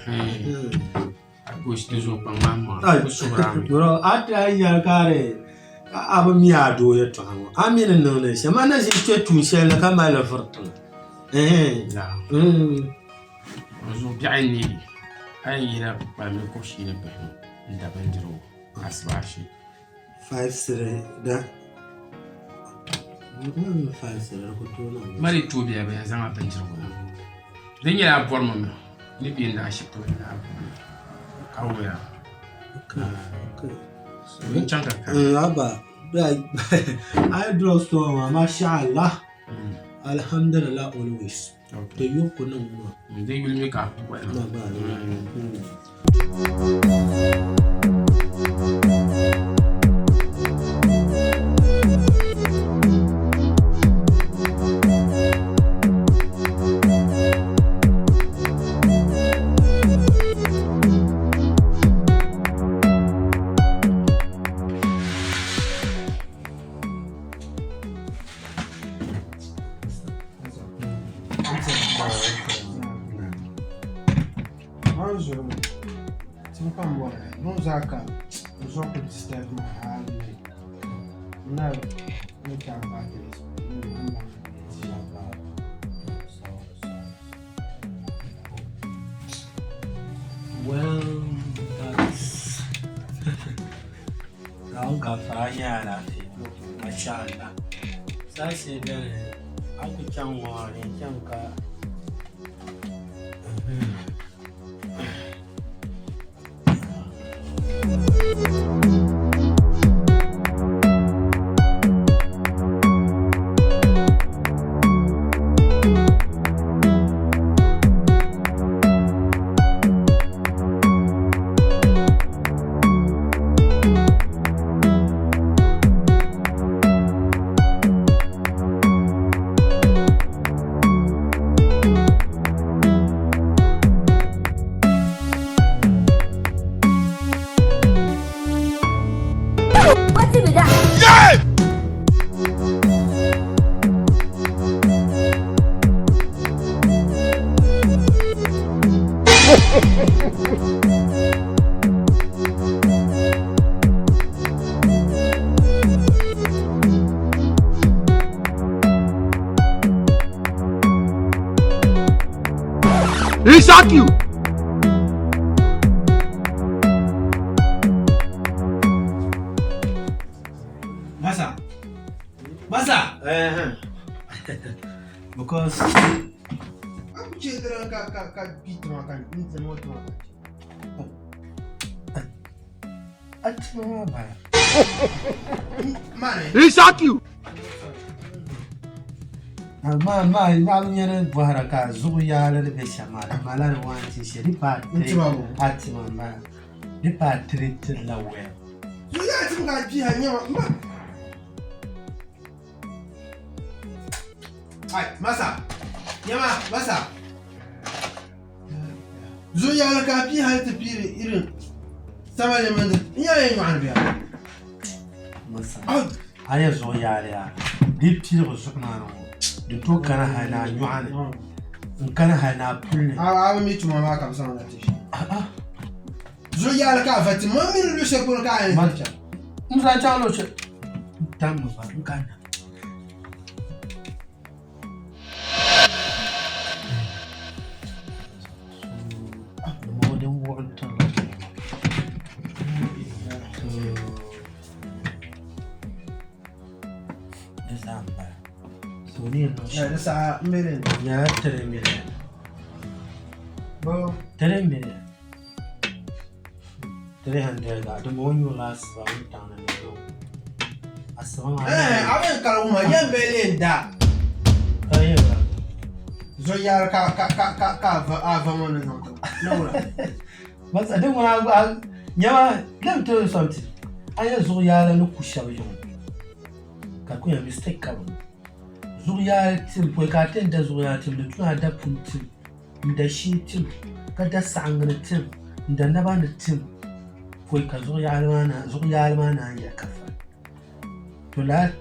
H: A goshi di zuɣu kpaŋ maa maŋa ku suhuri a mi.
C: Yɔrɔ a ti a yɛli ka di a bi mi a doo yɛltɔɣa ŋɔ a mi ni niŋdi shɛm a na ʒi kpɛ tuun shɛli ni ka mali li vuri tiŋa.
H: O zuɣu biɛɣu n neegi a yɛn yihila kpalimli kuɣu sheeni pahi n da bindirigu asibaasi.
C: 5 3 da 5 3 di ku tooi niŋ.
H: Mali tooi bela bɛ yɛn zaŋ a bindirigu na. Di nyɛla a bɔrimi mi ni bɛ n ashibiti ni a bɔrimi ka wuya. N chaŋ ka
C: kani. Abba, a yi drug store maa, masha Allah, alhamdulillah always. Di yuli ku niŋ maa.
H: Di yuli mi ka a ku bɔli maa.
G: Man zuri mi tim ka n bɔri niŋ zaa ka n zuɣu ku disturb ma hali n na ni kpɛ a baatiri
C: Well, that's Naawuni gafara nyɛ alaafee masha Allah saha shɛli beni a ku chaŋ ŋɔ maa ni chaŋ ka
M: Wetin be that? Yeah!
A: He shock you.
C: Masa. Masa. Because
G: An ku ce dira ka ka ka bi tuma ka n zama tuma ka
C: a tuma baya.
G: Mane.
A: He shock you.
C: Ma ma ma nyɛri bɔhira ka zuɣu yaali ni bɛ shɛm maa di malila di waan ti shɛ di paai
G: N tima bo.
C: a tima n bala di paai tiri tiri la wɛl.
G: Zuɣu yaa tim ka bi ha nyɛma ma. Ai masa. Nyɛma masa. Zuɣu yaali ka bi hali ti piiri irin sama le mindi n yaa yɛn nyɔɣani bia.
C: Masa. A nyɛ zuɣu yaali yaa di piirigu zuɣu maa ni ŋɔ di tooi kana hali ni a nyɔɣani n kana hali ni a puli ni.
G: A bi mi tuma maa ka bi zaŋ na ti shɛ. Zuɣu yaali ka a va ti ma mini luɣu shɛli polo ka a yɛn ti chaŋ.
C: N zaŋ chaŋ luɣu shɛli tam mi ba n kanna. Din wuɣi n tirila di zaa n bala so ni yɛn niŋ shɛm
G: Di saha n bɛ din.
C: nyɛla 3 million.
G: Bo.
C: 3 million 300 ga di ŋɔ nyurila asiba wuntaŋ ni ni do asiba maa
G: Eh, a bɛ kali wuma yɛn bɛ len da.
C: Ka yɛ ba.
G: Zuɣu yaali ka ka ka ka ka a va a va ŋɔ ni zaŋ ti ni wula.
C: Masa din ŋuna a nyɛma, let me tell you something, a nyɛ zuɣu yaali ni ku shɛba yiŋ. Ka ku nya mistake ka bi niŋ. Zuɣu yaali tim pɔi ka a ti yɛn da zuɣu yaali tim di tu ni a da puni tim n-da shee tim ka da saɣiŋgi ni tim n-da naba ni tim pɔi ka zuɣu yaali maa naan yihi ka fali. To lala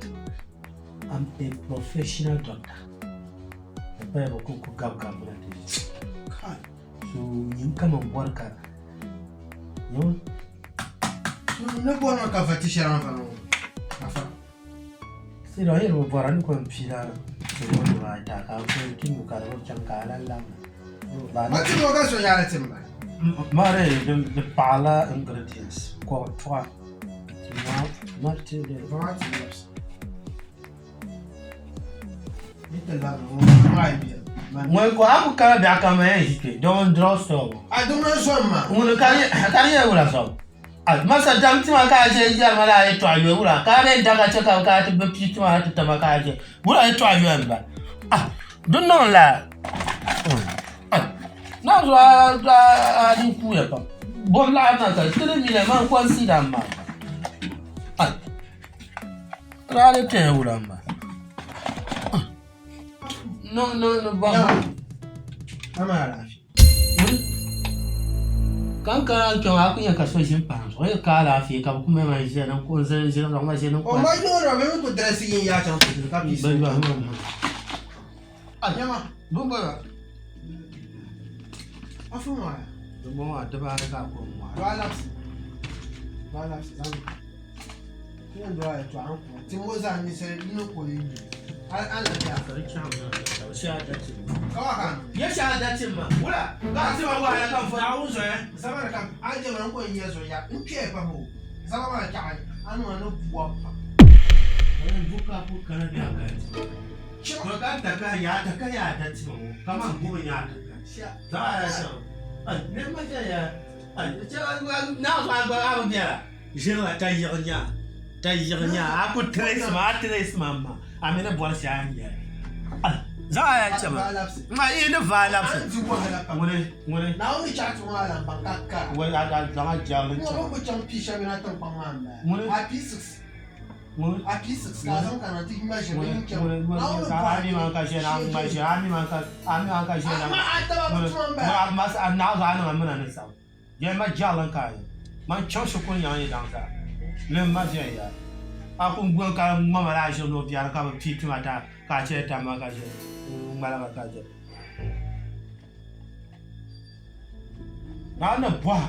C: I'm a professional doctor. Di paya bi ku gabi gabi na ti ʒi. So nyin kaman bɔri ka
N: Ni bɔri ma ka va ti shɛli anfaani ŋɔ afa.
C: Sira o yɛli bi bɔra ni ko n piila salo nima ata ka n kuli ti nyu ka di bi chaŋ ka a lan labina.
N: Ma ti ŋɔ ka so yaali ti m-bala.
C: Mari di paɣila ingredients kɔbu tuɣa ti ma mari ti di.
N: Va maa ti labisi. Ni ti labina ŋɔ maa yi biɛni.
C: Ŋun ko a ku kana biɛɣu kam yɛn ʒi kpe domin drug store ŋɔ.
N: A domin zom maa.
C: Ŋuni ka di nyɛla wula zom? Masa dam tima ka a ʒe yɛri ma la a yɛtɔɣa yoya wula ka a bee da ka chɛ ka ka a ti bi pii tima ti tama ka a ʒe wula yɛtɔɣa yoya m-bala di niŋ la naa zuɣu a di kuuya pam bɔbu laɣim na ka ti di mi la man consider m maa a di tɛhi wula m-bala. No no no ba.
N: Ama alaafee.
C: Kan kana kpɛ ŋɔ a ku nyɛ ka so ʒini pahi zuɣu o yi ka alaafee ka bi ku mali ma ʒiya ni n zali ʒili ka ma ʒi ni
N: O ma yoori bɛ mi ku dirɛsi yin yaa chaŋ ti dili ka bi yiɣisi. Nyama.
C: Bumbola.
N: Afu maa ya.
C: Bumbola maa dibaayi ka a ku ŋmaa.
N: Dɔɣi labisi. Dɔɣi labisi zaŋ.
C: Ʒirila ta yiɣi nya ta yiɣi nya a ku trace ma a trace ma ma a mi ni bɔri shɛli a ni nyɛli zaɣ a yaa chɛma ma yi ni vaai labisi ŋuni ŋuni ŋuni a zaŋ a jɛrili chaŋ ŋuni ŋuni ŋuni ŋuni a mi maa ka ʒɛna a ŋma ʒɛna a mi maa ka a mi maa ka ʒɛna ŋuni a naɣ zuɣu a niŋ a mina ni sabi Yɛli ma jɛɣili n-ka a ni. Man chaŋ shikuru nyaŋ yi daŋ zaa. Lim ma viɛnyɛla. A ku gbubi ka ŋma ma la a ʒiri ni o biɛri ka bɛ pii ti ma ta ka a chɛ tam ma ka ʒe ŋ-ŋmaligi ka ʒe. Naa ni bɔhi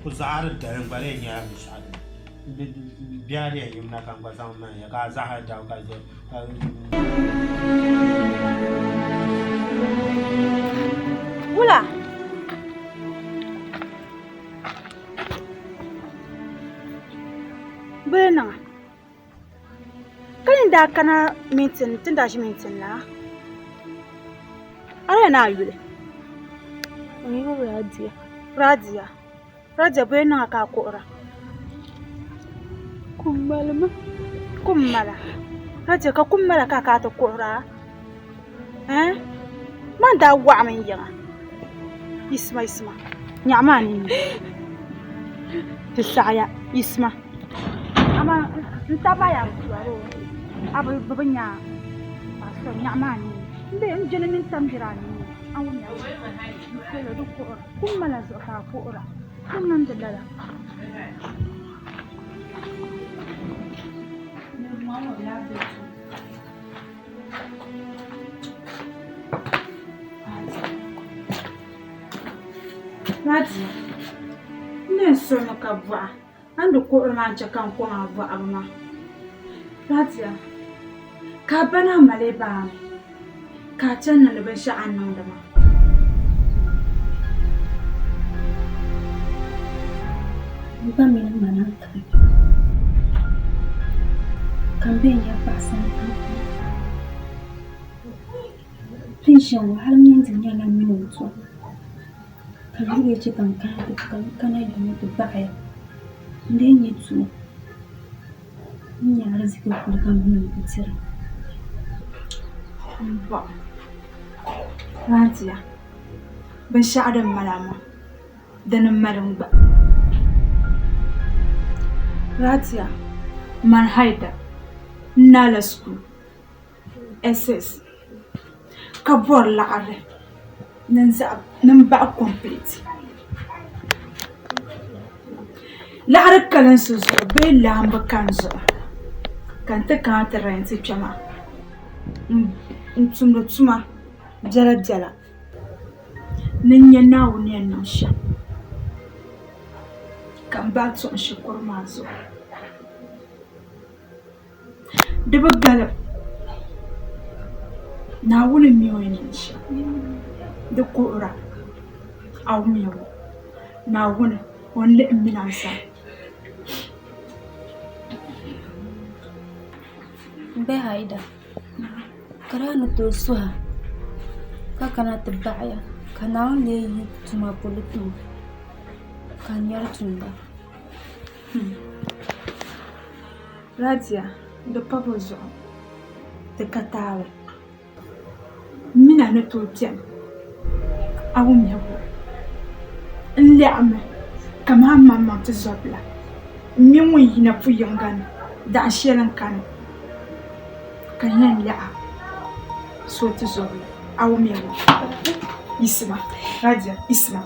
C: ku zaɣiri dalim gba lee nyɛla binshɛɣu din biɛla di yɛn yimina ka n gba zaŋ ma ya ka a zaɣiri dabu ka ʒe ka.
L: Wula? Bɛ niŋ ka ni daa kana mintin ti ni daa ʒi mintin la a daa na a yuli
E: N yuli Radiya.
L: Radiya Radiya bɛ niŋ a ka a kuhira
E: Kum malimi.
L: Kum mala Radiya ka kum mala ka a kana ti kuhira ɛɛn man daa waɣimi n yiŋa yisima yisima nyaɣi maa nini di saɣaya yisima amaa n taba yaa bi tu a bi bi nya a nyaɣi maa nini n bee n jɛli mini tam biri a nini a wumya di kuhira kum mala zuɣu ka a kuhira di niŋdi lala. Nadia, n ni yɛn suhimi ka bɔha, a ni di kuɣiri maa n-chɛ ka n kɔŋ a bɔhibu maa. Nadia, ka a ba naan mali baani ka a chani niŋdi binshɛɣu a ni niŋdi maa.
E: M ba mini m ma naan tabi ka m be n-nya paɣa sani ka n kuli. Pin shɛŋa ŋɔ hali n yɛn ti nyɛla m mini o tɔbu ka yuli chɛ ka n kana yuŋ ti baɣi ya n-lee nyɛ tuo n nya ariziki kuli ka m mini o bi dira.
L: M-bɔɣi Radia, binshɛɣu din mali a maa, dini m-mali m gba. Radia, mani Haida. N naala school SS ka bɔri laɣiri ni n bahi complete. Laɣiri kalinsi zuɣu bee laamba kani zuɣu ka n ti kana ti rɛnti kpɛ maa n tumdi tuma biɛla biɛla ni n nya Naawuni ni yɛn niŋ shɛm ka m bahi tuɣi shikuru maa zuɣu. Di bi galim Naawuni n-mi o ni niŋ shɛm. Di kuhira a wumya ŋɔ Naawuni o ni lihi m mini a zaa.
E: M be Haida, ka daa ni tooi suhi a ka kana ti baɣi ya ka Naawuni lee yi tuma polo ti o ka n nyari tumda.
L: Radia, di pa bɔ zuɣu? Di ka taali. M mi na ni tooi beni a wumya bɔ? N lɛɣimi kaman mmaŋmaŋ tizɔbila. M mi ŋun yina puyiŋga ni dahin shɛli n-kani ka n yɛn lɛɣ a so tizɔbila. A wumya bɔ? Yiɣisima, Radia, yiɣisima.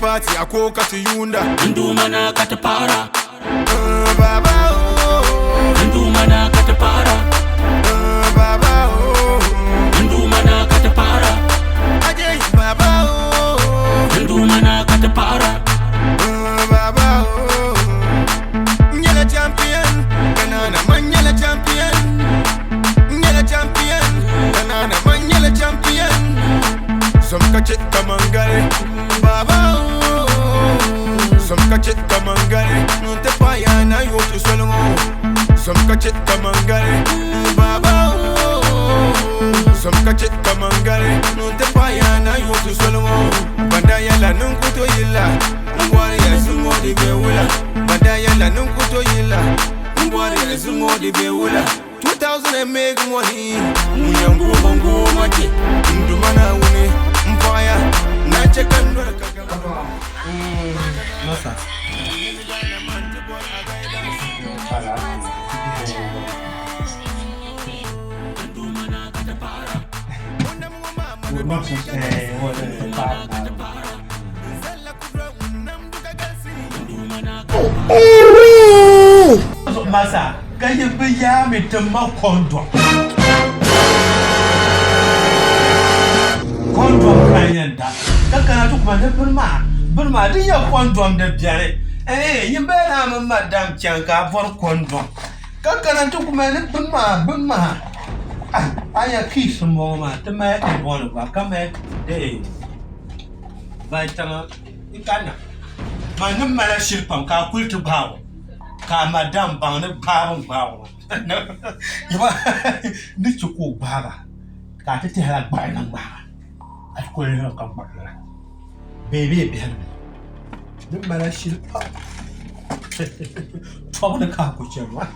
A: Party a ko ka ti yunda
O: Ndumana ka ti paɣira
A: Baba oh
O: Ndumana ka ti paɣira
A: Baba oh
O: Ndumana ka ti paɣira
A: Ajay baba oh
O: Ndumana ka ti paɣira
A: Baba oh Nyɛla champion Kanana man nyɛla champion Nyɛla champion Kanana man nyɛla champion Som ka che kamangare Baba oh Som ka che kamangare Nte pa ya na yo tu solongo Som ka che kamangare Baba oh Som ka che kamangare Nte pa ya na yo tu solongo Banda yala nunkuto yila Ngwari ya zungo di bewula Banda yala nunkuto yila Ngwari ya zungo di bewula 2000 and make money Munyangu bangu mache Ndumana wune Mpaya Nache kandora kagama
C: Masa. Masa, ka yi bi yaami ti ma kɔndɔm. Kɔndɔm ka n yɛn da. Ka kana ti kuma ni bini maa, bini maa di nyɛ kɔndɔm di biɛni. Ɛɛ yin bee naa mini madam chaŋ ka a bɔri kɔndɔm. Ka kana ti kuma ni bini maa, bini maa. Ah, a nya kiis n bɔŋɔ maa, ti mali ebɔni gba ka mali eh vitamin n kanna. Man ni mali shili pam ka a kuli ti gbaagi o. Ka a madam baŋ ni gbaabu n gbaagi o maa. Ni chɛ ka o gbaaga ka a ti tɛhila gbuɣinli n gbaaga a ti kuli lihiri ka gbuɣinli la bee bee biɛhi mi ni mali shili pam tɔbu ni ka a ku chɛri maa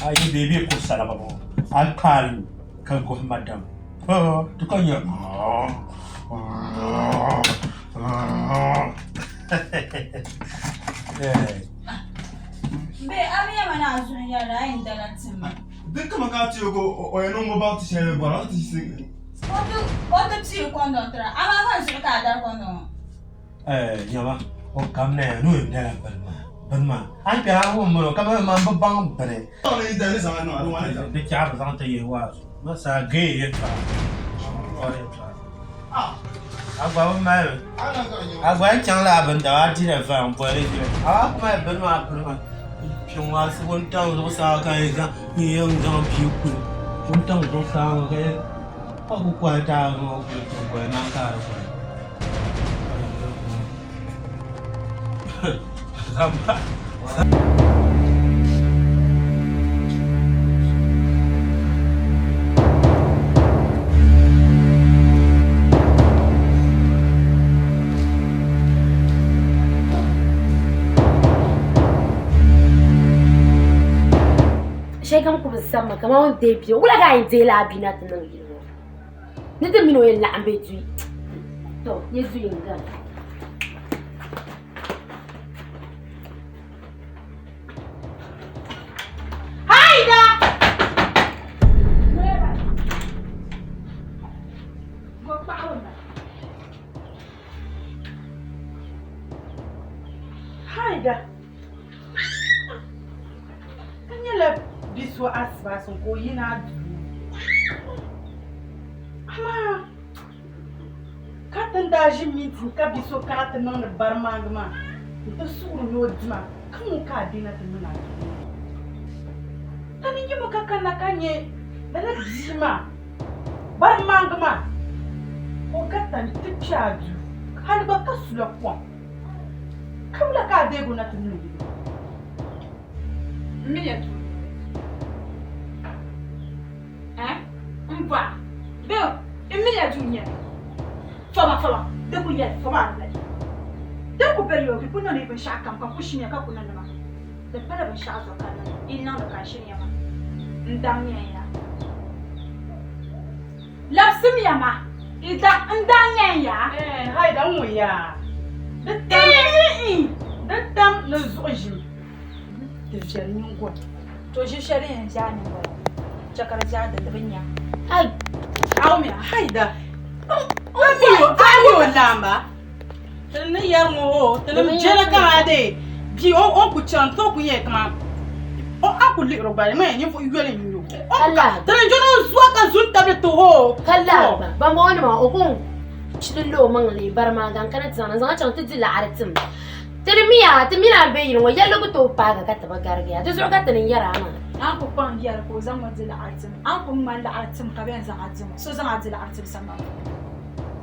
C: a yi bee bee kuri salima ŋɔ a ni kpaai lu ka guhi madam ti ka nyɛ
L: Be a mi yɛma ni a zuɣu yɛrila a yɛn dala ti ma.
N: Di kama ka ti o o yɛn niŋ baŋ ti shɛli bɔra ti si.
L: O ti piiri kɔndɔŋ tira amaa ka n zuɣu ka a dari kɔndɔŋ ŋɔ.
C: Nyama o kam na ya ni o yɛn dala bini maa bini maa a ni kpɛri a wum mini o kamani man bi baŋ bini. Di chɛɣu bi zaŋ ti yihi waazu masa gee yɛltɔɣa a gba bi mali a gba yi chaŋ laa bini daba a dila va n boli ʒili a waa ku mali bini maa bini maa kpiɔŋ maa wuntaŋ zuɣusaa ka yi zaŋ n yɛn zaŋ bia kuli wuntaŋ zuɣusaa ŋɔ ka ka ku kɔhi taa ŋɔ kuli ti goli maa ka di kuli. Zamba.
M: Shɛli kam ku bi sabimi kamani o ni deei bia wula ka a yɛn deei laa bia na ti niŋ yili ŋɔ ni ti mini o yɛn laɣim bɛ dui to nyɛ zuyu n gari.
K: Haida! Haida! Ka nyɛla bi so asibaasi ka o yina a duu amaa ka ti ni daa ʒi mintin ka bi so kana ti niŋdi barimaandi maa n ti suhuri ni o dima ka ŋun ka a bina ti niŋ a duu ka ni nyɛ mi ka kanna ka nyɛ lala bia maa barimaandi maa ka o garita n-ti kpe a duu hali gba ka sula kom. Ka wula ka a deegi o na ti niŋ yili?
L: M mi ya tuuli. Eh? M bɔra. Bee m mi ya duu nyɛli. Fama fama, di ku yɛli fama a noli. Di ku be yoogi ku niŋdi binshɛɣu kam ka ku shiniya ka ku niŋdi ma. Di pala binshɛɣu zuɣu ka n niŋdi yi niŋdi ka n shiniya maa. N daŋ ya ya. Labisimi ya ma. I daŋ n daŋ ya ya.
K: Eh, haida n ŋun ya. Di tam di tam ni zuɣu ʒim. Di viɛli nyingoli.
L: To ʒi shɛli yɛn ʒe a nyingoli chɛ ka di ʒe a di bi nya.
M: Ai.
K: Awumiya, haida. A mi o, a mi o laamba. Ti ni yɛri ŋɔ o, ti ni jɛli kamaa dee bia o o ku chaŋ ti o ku nyɛ kaman o a ku lihiri o gba di maa ninvuɣu yoli n nyɛ o. Ti ni jɛli o zuɣu ka zu n-tabili ti o.
M: Ka lahi gba bambɔŋɔnima o ku chidila o maŋ leei bari maa ka n kana ti zaŋ na n zaŋ chaŋ ti di laɣiri tim. Ti di miya, ti mini a ni be yili ŋɔ yɛlli ku tooi paagi ka ti bi garigiya. Di zuɣu ka ti ni yɛri a maa.
L: A ni ku kpaŋ yɛli ka o zaŋ ma di laɣiri tim, a ni ku ŋmani laɣiri tim ka bɛ yɛn zaŋ a di ŋɔ, so zaŋ a di laɣiri tim sambani puuni.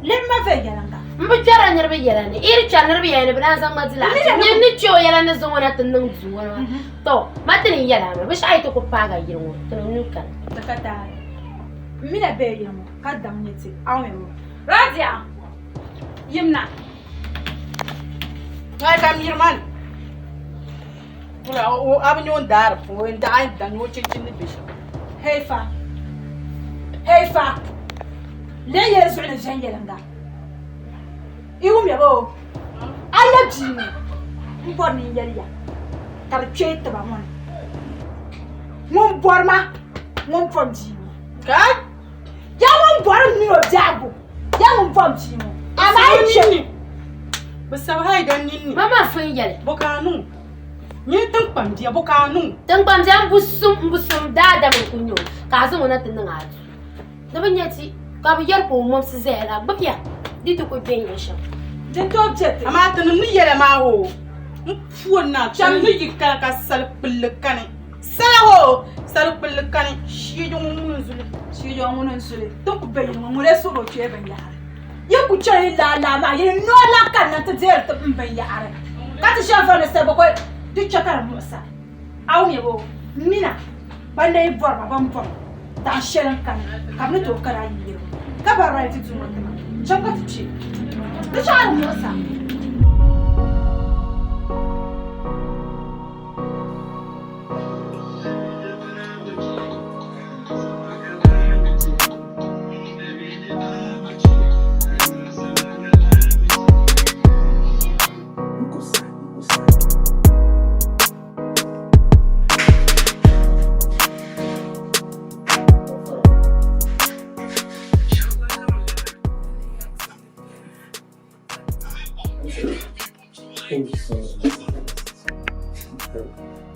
L: Lihim ma viɛnyɛliŋga.
M: M bi kpɛrila niriba yɛla ni. Yi di kpɛri niriba yɛla ni, bɛ naan zaŋ ma di laɣiri tim. Nyini ni kpe o yɛla ni zaŋ o na ti niŋ duu ŋɔ maa. Tɔ! Ma ti ni yɛli a maa, binshɛɣu yi ti ku paagi a yili ŋɔ, ti ni nyu kani.
L: Di ka taali. M mi na be yili ŋɔ ka daŋ nyɛ ti. A wum ya? Radia! Yimna!
K: Ai ka miri man. Wula o a bi nyɛ o ni daari puuni o yɛn daai n daŋ o chinchin ni bɛ shɛm.
L: Hey fa. Hey fa. Lee yɛli zuɣu ni viɛnyɛliŋga. I wumya ba o. A ya bia ŋɔ n bɔri ni n yɛli ya ka di kpee tiba ŋɔ ni. Ŋun bɔri ma ŋun pom bia ŋɔ.
K: Ka?
L: Ya ŋun bɔri m mini o biɛhigu. Ya ŋun bom bia ŋɔ. Amaa yi chɛ.
K: Bɛ sabi haida ninni.
M: Mama fin yɛli.
K: Bɔ ka a niŋ? Nyini tiŋkpan bia, bɔ ka a niŋ?
M: Tiŋkpan bia m-busum m-busum daadam n-kuli nyɛ o ka a zaŋ o na ti niŋ a duu. Di bi nya ti ka bɛ yɛri ka o mɔbisi zaya la, gbibiya di ti kuli be n-nyɛ shɛm.
L: Din tooi be ti.
K: Amaa tinim ni yɛla maa hoo, m puuni na kpɛm ni yi kana ka sali kpulli kani. Sala hoo, sali kpulli kani, shiijo ŋun ŋuni n-zuli.
L: Shiijo ŋuni n-zuli, ti ku be yini ŋɔ, ŋuni n-suhiri o kpee binyahari. Yi ku chɛ yi laalaa maa, yi noo lan kanna nti deeri ti m binyahari, ka ti shɛm voli ni sali bɔ ka di chɛ ka di muɣisa. A wumya bɔ? M mina ban na yi bɔri ma bɛn bɔri daɣ shɛli n-kani ka bɛ ni tooi kana yi yili ŋɔ, ka bari ba yi ti du ŋɔ ti ma. Cham ka ti kpe. Di chɛ ka di muɣisa.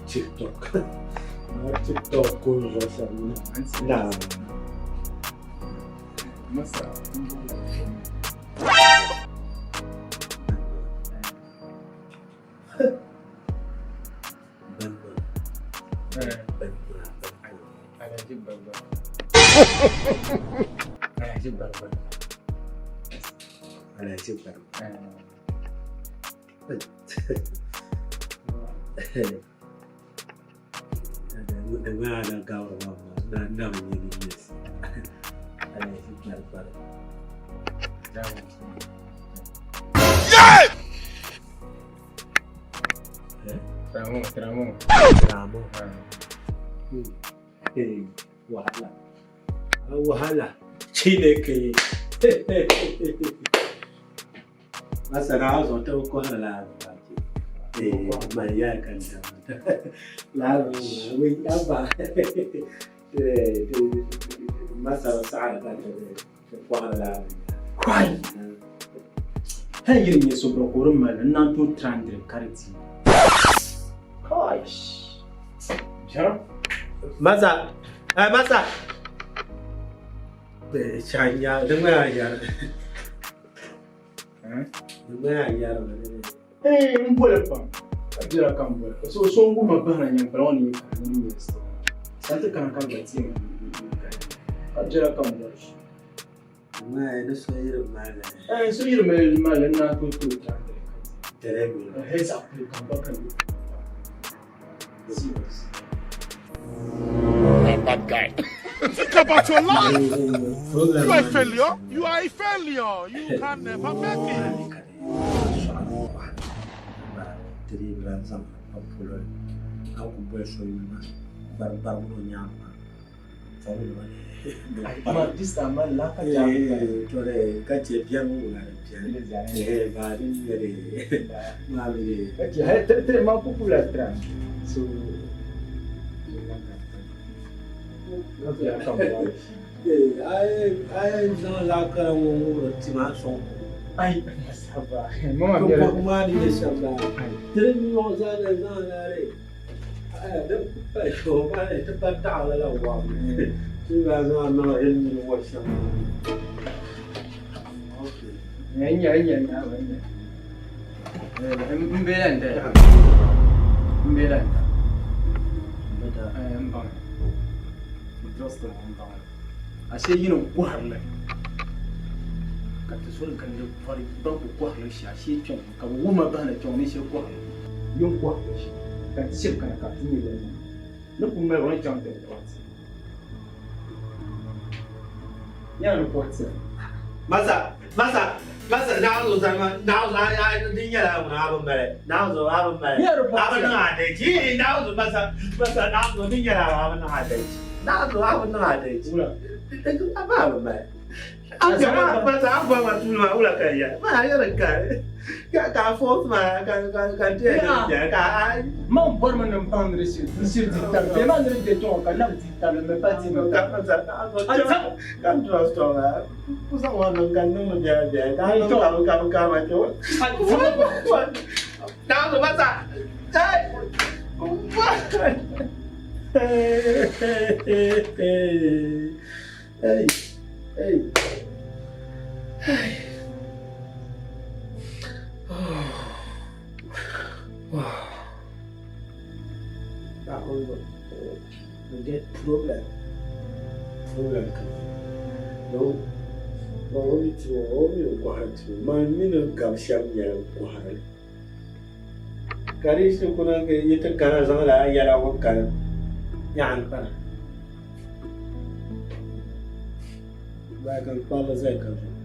C: TikTok. TikTok ko Na.
F: Masa. Alhaji Barba. Alhaji Barba.
C: Alhaji Barba. Di ŋmaa na gabiri maa na na bi nyɛ ni yes. Ala yi kpari kpari.
H: Tramo, tramo.
C: Tramo. Wahala. Wahala. Chineke. Masara azụ ta kɔhiri la man ya kan ta la wai abba masara saɣari ka ti kɔhiri la
B: Kwai! Hali yiri nyɛ so biri ka o di mali n naan tooi tirandiri ka di ti. Kai! Biɛrim.
C: Masa! Eh, masa! Chanya, di ŋmaya yɛri. Di ŋmaya yɛri.
B: Ee, n boli pam. Ka jira ka n boli. So so n guma bahina nyɛ bala ŋɔ ni yi kana ni nyɛ sto. Santi kana ka gba ti ka jira ka n boli.
C: Ŋmaya ni so yiri mali.
B: Eh, so yiri mali mali n naan tooi tooi tirandiri ka di.
C: Tere mi.
B: Eh, zaɣ pili ka n ba ka yi. Serious.
A: I'm bad guy. Think about your life. You are a failure. You are a failure. You can never make it.
C: Tiri bi zaŋ pa polo ka ku boli so yuli maa bari bari ŋɔ nyaanga maa
B: Ma, this time man la ka jaabi
C: tore ka che biɛri ŋɔ la di biɛni eh ba di nyɛri maa mi di
B: Okay, hey, tre tre ma ku la tra. So
C: Eh ai ai zaŋ la kara ŋɔ ŋɔ ti ma sɔŋ
B: Ai, masaba. Mama
C: mi
B: mi
C: ma ni ne shɛm la tiri mi ŋɔ zaŋ la zaŋ la re ai di pa sho ma ti pa taɣala la wa ti ba zaŋ niŋ ilmi ni wɔ shɛm. Okay.
B: Nya nya nya nya. N be la nda. N be la nda. Eh, n baŋ. Trust n baŋ. Ashe yino kɔhirili ka ti soli ka ni bɔri ban ku kɔhirili shee ashe kpɛŋ ka bi wuma bahina kpɛŋ ni shee kɔhirili yin kɔhirili shee ka ti shiri kana ka ti nyɛ lala ni ku mali ni chaŋ ti report nyɛla report
C: Masa, masa, masa, na zo zama, na zo ai din nyɛla ŋun a bi mali, na zo a bi mali. A bi niŋ adalci, na zo masa, masa na zo din nyɛla a bi niŋ adalci. Na zo a bi niŋ adalci. A ba bi mali. A jama masa a ba ma tulu ma wula ka ya. Ma yɛrɛ ka ka ka force ma ka ka ka tiɛ ka ka a
B: Man bɔri mi ni n baŋ ni di shiri n shiri di tabi bee maa ni di bɛ kpɛŋɔ ka na bi di tabili mi pa di mi
C: ka masa na zo ka trust on ma. Kusa wa niŋ ka niŋ biɛla biɛla ka niŋ ka ka ka ma chɛ. Na zo masa. Hey! Hey! Hey! Hey! That one we get problem. Problem come. No, ma o mi ti o mi o kɔhiri ti ma mi ni gabi shɛm nyɛla kɔhiri ka di shi kuna yi ti kana zaŋ la yɛla ŋɔ kani nyaɣan kpana ba kan kparili zali ka zuɣu.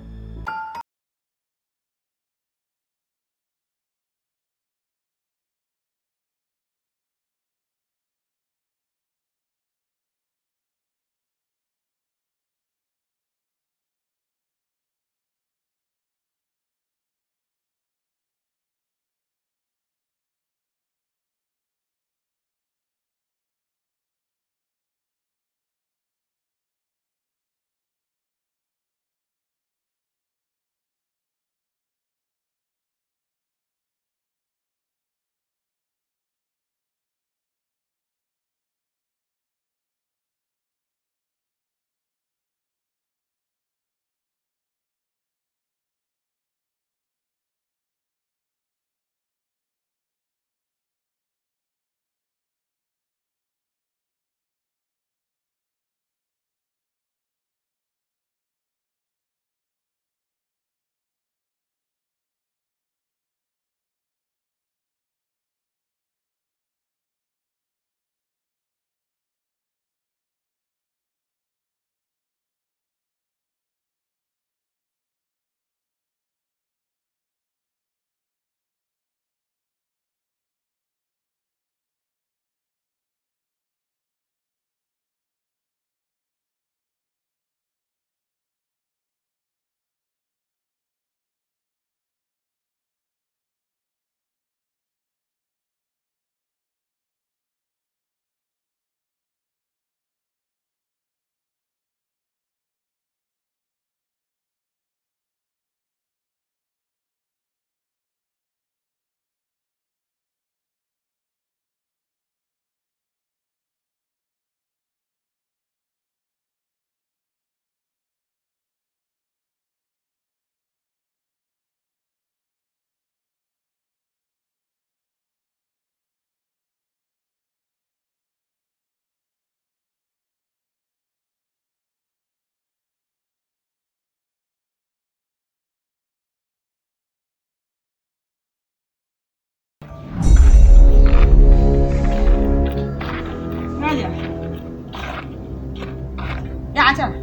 K: Yaɣa chana.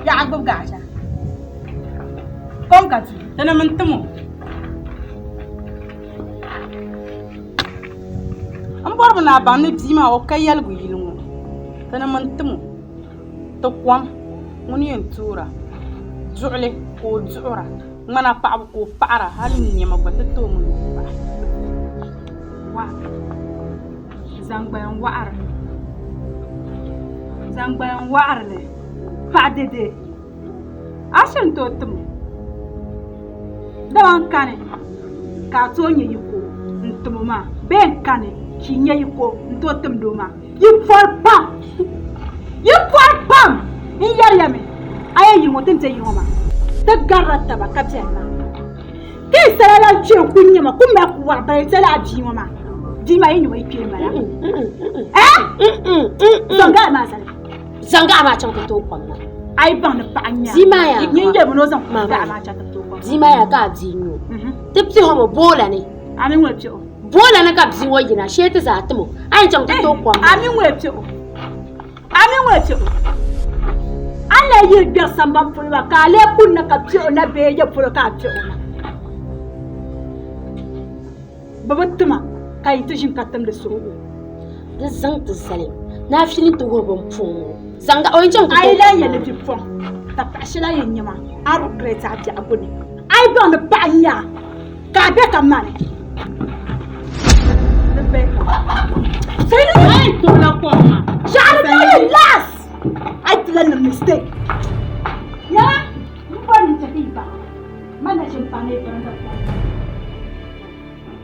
K: Yaɣa gbubi gaɣa chana. Kom ka ti. Tinim n-tim o. N bɔrimi ni a baŋ ni bia maa o ka yɛligu yili ŋɔ. Tinim n-tim o. Ti kom ŋuni yɛn toora duɣili ka o duɣira ŋmana paɣibu ka o paɣira hali nɛma gba ti tooi mi ni o paɣi. Wa zaŋgbaliŋ waɣiri zaŋgbaliŋ waɣirili paɣa dɛdɛ a shiri ni tooi tim o dama n kani ka a tooi nya yiko n-tim o maa bee n kani ka yi nya yiko n-tooi timdi o maa Yi pɔri pam! Yi pɔri pam! N yɛri ya mi, a yɛn yi ŋɔ ti ni ti yi ŋɔ maa, ti garila taba ka bɛni maa. Ti yi sala lan kpe n-ku nya ma, ku mali ku wɔri bala yi sala a bia ŋɔ maa. Bia maa yi nya o yi kpee m-bala. Eh? Zaŋ gaɣa maa zali.
M: Zaŋ gaɣa maa chaŋ ti tooi kom na.
K: A yi baŋ ni paɣa n-nyɛ a.
M: Bia maa yaa.
K: Nyin yɛlimi ni o zaŋ gaɣa maa chaŋ ti tooi kom.
M: Bia maa yaa ka a bia nyu. Ti piɛhi o mi boola ni.
K: A mi ŋuni piɛhi o?
M: Boola ni ka bia ŋɔ yina shee ti zaa tim o a yɛn chaŋ ti tooi kom
K: A mi ŋuni piɛhi o? A mi ŋuni piɛhi o? A ni lee yiri gbɛri sambani polo maa ka a lee kunna ka piɛhi o na bee ya polo ka a piɛhi o na? Bɛ bi tima ka yi ti ʒini ka timdi suhigu.
M: Di zaŋ ti zali ni a fili ti wuhi bin pɔŋ ŋɔ. Zaŋ o yɛn chaŋ ti
K: A yi
M: tooi
K: lahi
M: kom
K: yɛli
M: maa.
K: bi pɔŋ ka paɣa shɛli a yɛn nya maa a regret a biɛhigu ni. A yi baŋ ni paɣa n-nyɛ a ka a be ka mani. Di be ka.
I: Ai tola kom maa.
K: Shɛɣu ni niŋ yi last. A yi ti lahi niŋ mistake. Yɛla m bɔri ni n chɛ ka yi baŋ man na ʒini paɣa ni yi bɔri n zaŋ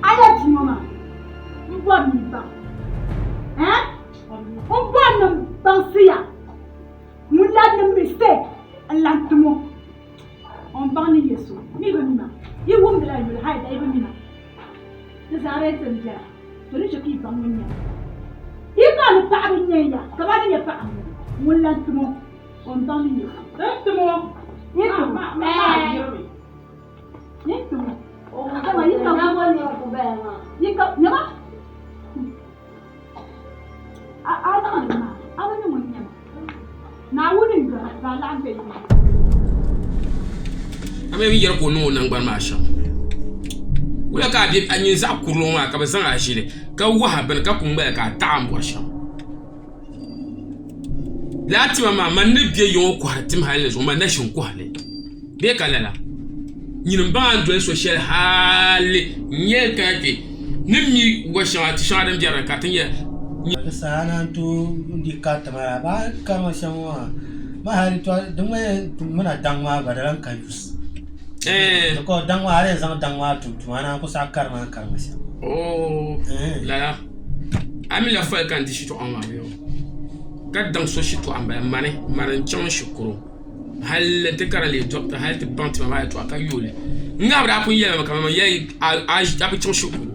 K: A yɛ bia ŋɔ maa m bɔri ni yi baŋ. Eh? M bɔri ni m baŋsi ya ŋun lahi niŋ mistake n lahi tim o. O ni baŋ ni nyɛ so mi bi mi ma. Yi wumdila n yuli hali da yi bi mi ma. Di zaa dee ti n biɛla, to ni chɛ ka yi baŋ ŋun nyɛ ma. Yi baŋ ni paɣiba n-nyɛ ya, ka ba ni nyɛ paɣa ŋɔ, ŋun lan tim o, o ni baŋ ni nyɛ so. N tim o, yi tim o, yi tim o, dama yi ka yi ka nyama a a niŋdi maa, a bi mi ŋun nyɛ ma. Naawuni n-yɔra zaa laɣim be yi ni.
H: A mi bi yɛri ka o niŋ o nangbani maa shɛm. Wula ka a be a nyini zaɣ kurili ŋɔ maa ka bɛ zaŋ a ʒili ka wahi bini ka ku ŋmali ka a taɣi m-bɔri shɛm. Lala tima maa man ni be yiŋɔ kɔhiri tim hali ni zuɣu man na ʒini kɔhi li bee ka lala? Nyini m-baŋ a ni doli so shɛli hali n-nyɛ ka ti ni mi wa shɛŋa ti shɛŋa din be di ni ka ti nyɛ.
N: Di saha naan tooi di ka tima la baa karima shɛm ŋɔ maa ma hali to di ŋmani muna daŋ maa gba di lahi ka use because daŋ maa a di yɛn zaŋ daŋ maa tum tuma a naan ku saɣi karima ni karima shɛm.
H: Oo lala a mi la fali ka n di shitɔɣu maa bee ka daŋ so shitɔɣu n bala mani mani n chaŋ shikuru. Hali n ti kara leei dɔkta hali ti baŋ tima maa yɛltɔɣa ka yooli n ŋahi daa pun yɛli ma kamani yɛli a bi chaŋ shikuru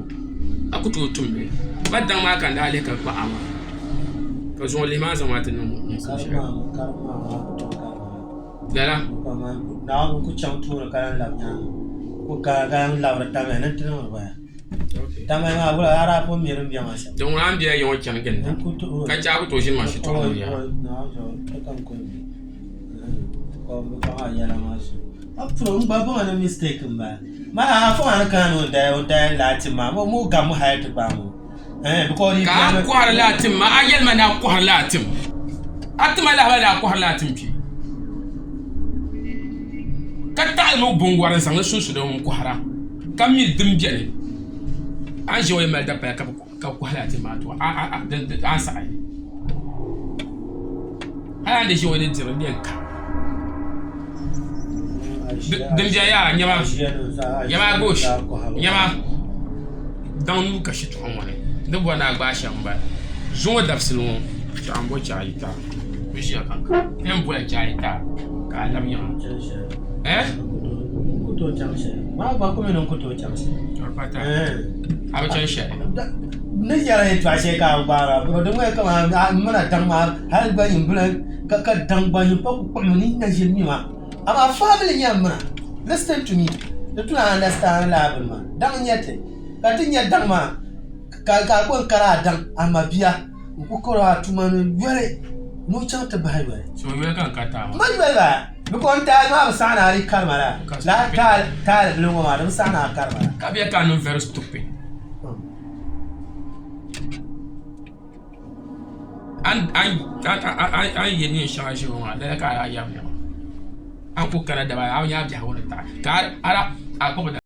H: a ku tooi tum li ba daŋ maa ka n daa lihi ka kpahi a maa ka zuŋɔ lihi maa zaŋ maa ti niŋ lala. Din ŋuna a ni bela yiŋɔ chani ginda ka chɛ a ku tooi ʒini ma shitɔɣu ni yaha. Ka a kɔhiri la a tim maa, a yɛli ma ni a kɔhiri la a tim. A tima lahabali ni a kɔhiri la a tim kpe. Ka taɣili mi binwɔri n-zaŋ li sunsu di n-kɔhira. Ka mi din beni a ni ʒiya ŋɔ yi mali dapaya ka bi kɔhi lala tim maa to a ni saɣi hali a ni ʒiya ŋɔ ni diri di yɛn ka din beni yaa nyama nyama gosh nyama daŋ nuu ka shitɔɣu ŋɔ ni ni bɔri ni a gbaai shɛm m-bala zuŋɔ dabisili ŋɔ chɛɣu m-bo chɛɣu yi taai n ʒiya kanka n bola chɛɣu yi taai ka a labi yiŋa eh a bi chani shɛli
N: ni yɛra yɛltɔɣa shɛli ka a gbaara bro di ŋmani kamani a muna daŋ maa hali gba yin bila ka daŋ gba yin pa ku kpuɣimi ni na ʒini mi maa amaa family nyɛ muna listen to me di tuna understand laa bini maa daŋ n nyɛ ti ka ti nyɛ daŋ maa ka a kɔŋ kari a daŋ a ma bia n ku kari a tuma ni yoli. Ni o chaŋ ti bahi yoli.
H: So yoli ka n ka taai maa.
N: M ba yoli ba because n taali maa bi saɣi ni a di karima la. Lala taali taali bili ŋɔ maa di bi saɣi ni a karima la.
H: Ka bɛ ka a niŋ very stupid. A ni ye neen shɛŋa ʒiri ŋɔ maa lala ka a daa yɛri nɛma. A ni ku kana daba ayi a bi nya a biɛhigu ni taɣi ka a gbubi.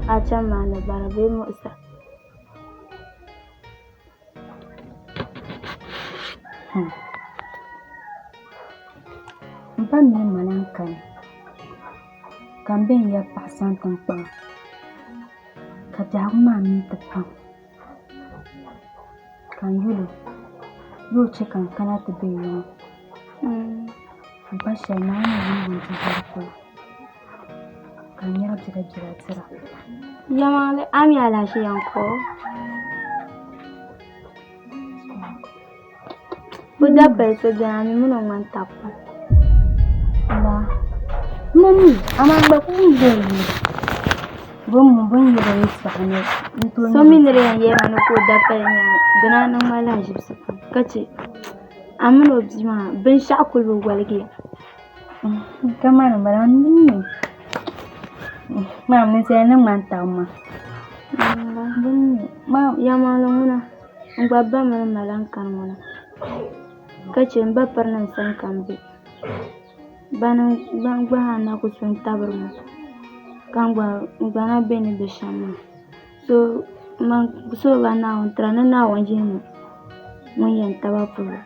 E: A chani maa ni bara bee muɣisa. M ba mini ma lan kani ka m be n ya paɣa sani tiŋkpaŋa ka biɛhigu maa mi ti pam ka n yuli o ni o che ka n kana ti be yiŋa. M pa shɛli Naawuni ni yuli wuntizɔri polo ka n nyari biɛlabiɛla dira.
P: Yɛlimaŋli a mi alahichi yɛn ka o. O dabili so beni a mi mini o ŋmani taba pam.
E: Laa m ma mi amaa n gba ku wum bɛ ni bɛ ni yɛri yɛltɔɣa ni n tooi
P: So mi ni di yɛn yɛli ma ni ka o dabili nyɛ dina niŋ ma lahaʒibisi pam ka che a mini o bia maa binshɛɣu kuli bi waligiya.
E: Kamani m bala m mi ninsali ni ŋmani taba maa.
P: Yɛlimaŋli ŋuna n gba ba mini ma lahi kani ŋuna ka che m ba pirinim sani ka m be bani gba zaa na ku so n-tabiri ma ka n gba na be ni be shɛm maa so man suhirila Naawuni tira ni Naawuni yihi ma ŋun yɛn taba polo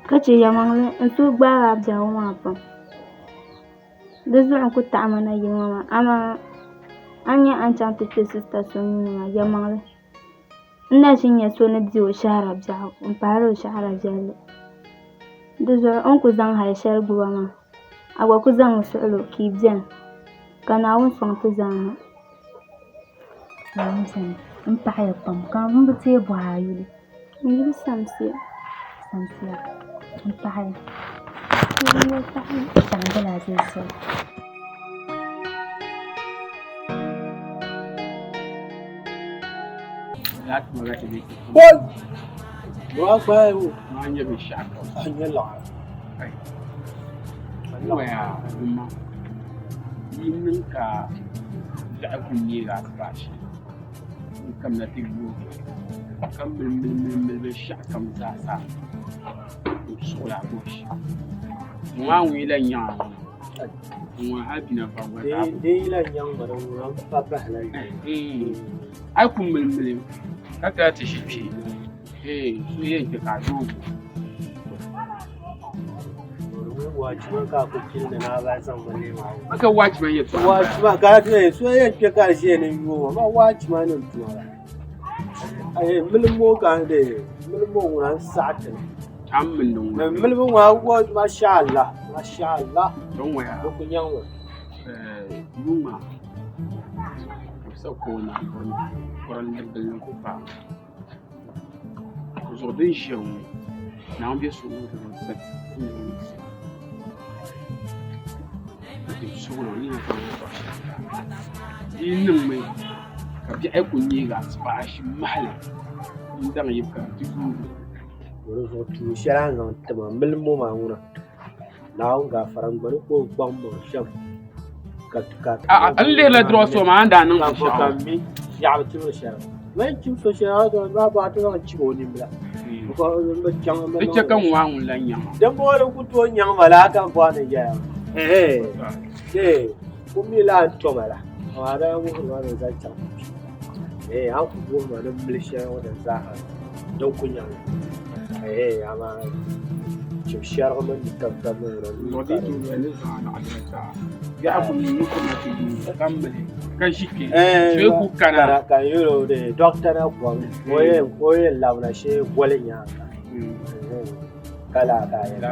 P: ka che yɛlimaŋli n suhu gbaagi a biɛhigu maa pam di zuɣu n-ku taɣi ma na yili ŋɔ maa amaa a ni nya a ni chaŋ ti kpe sista so nuu ni maa yɛlimaŋli N na ʒi n-nya so ni di o shɛhira biɛɣu m-pahiri o shɛhira viɛlli. Di zuɣu o ni ku zaŋ hal shɛli gbubi a maa, a gba ku zaŋmi suɣili o ka yi beni, ka Naawuni sɔŋ ti zaa ha.
E: Naawuni beni m paɣiya pam ka m bi teei bɔhi a yuli.
P: N yuli Samsiya.
E: Samsiya, m paɣiya.
P: N gba paɣiya.
E: Chaŋ bela a zali soli.
H: Waya yuma yi niŋ ka biɛɣu ku neegi asibaasi n kamina ti yoogi ka mili mili mili mili binshɛɣu kam zaa sa n suɣila bush ŋɔ maa ŋun yi lahi nyaŋ a ŋɔ hali bina va gba zaa
C: Di yi lahi nyaŋ ma din ŋuna m pa bahila
H: yi. A yi ku mili mili ka ti lahi ti ʒi kpe so yɛn chɛ ka a yoogi. Ka watchman yɛltɔɣa
C: Watchman ka ti so yɛn kpɛ ka di ʒiya ni yuuma ma watchman nim tuma la ayi milimo ka n de milimo ŋuna n saɣa ti
H: An milli ŋuna
C: milimo ŋuna wa masha Allah masha Allah
H: Don waya
C: di ku nyaŋ ma
H: yuma ka bi sa koona kurin bili ku pa Zuɣu din ʒiya ŋɔ Naawuni bɛ so ŋun di yi niŋmi ka biɛhi ku neegi asibaasi mahali n daŋ yibu ka di guugi.
C: Di zuɣu tuun shɛli a ni zaŋ ti ma mili ŋɔ maa ŋuna Naawuni gaafara n gba ni ku gbaŋ maŋ shɛm
H: N lihirila durɔs maa a ni daa niŋ binshɛɣu.
C: Ka mi yaɣa bi chibiri shɛli. Bɛ ni chib so shɛli a maa bɔɣa ti zaŋ chib o nimbila.
H: Di chɛ ka ŋun maa ŋun lan nyaŋ a.
C: Dimbɔŋɔ din ku tooi nyaŋ ma la, a ka bɔhi ni yɛya maa. Ɛhɛɛ, ku mi la a ni to ma la, amaa a daa wuhiri ma ni n zaŋ chaŋ ti kpi. Ɛhɛɛ, a ni ku wuhi ma ni m mili shɛli ŋɔ din zaa ha din ku nyaŋ ma. Ɛhɛɛ, amaa chib shɛrigi mini di tabitabi ni ŋuna
H: Zuɣu di yi tooi ni zaŋ a naɣ
C: Ka n yɛl o dɔkta na kom o yɛn labina shee goli nyaaŋa ka laa ka a yɛli.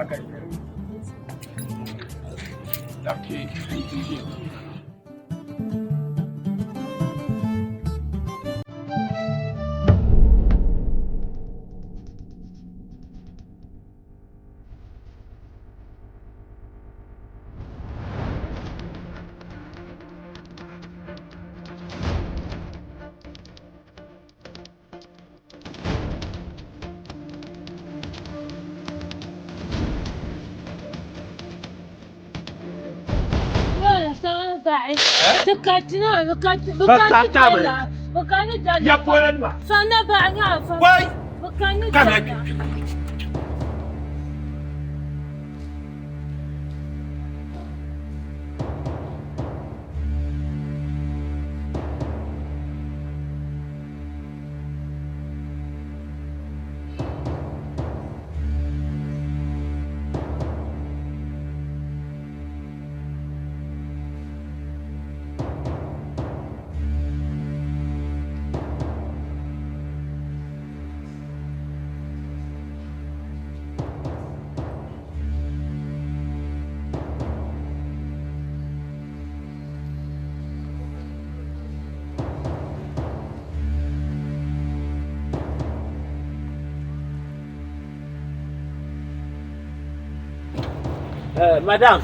C: Madam.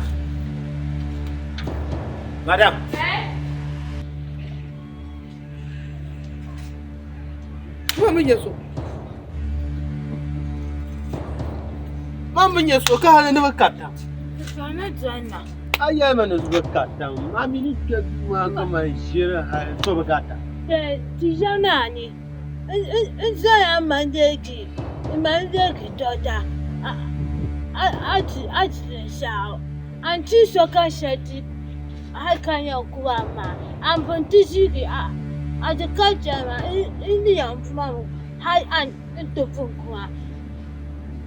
C: Madam.
N: Ma mi nyɛ so. Ma mi nyɛ so ka hali ni bi karita. A yɛli ma ni bi karita a mi ni kpɛ duu maa ka man ʒiri hali so bi karita.
Q: Ti ʒɛmi ni n zaya mandeegi mandeegi dɔta a ti binshɛɣu a ni ti so ka shɛli ti hali ka yɛn ku a maa a ni pun ti ʒiigi a ti ka jɛma n ni yɛn puma mi hali a ni ti pun kuma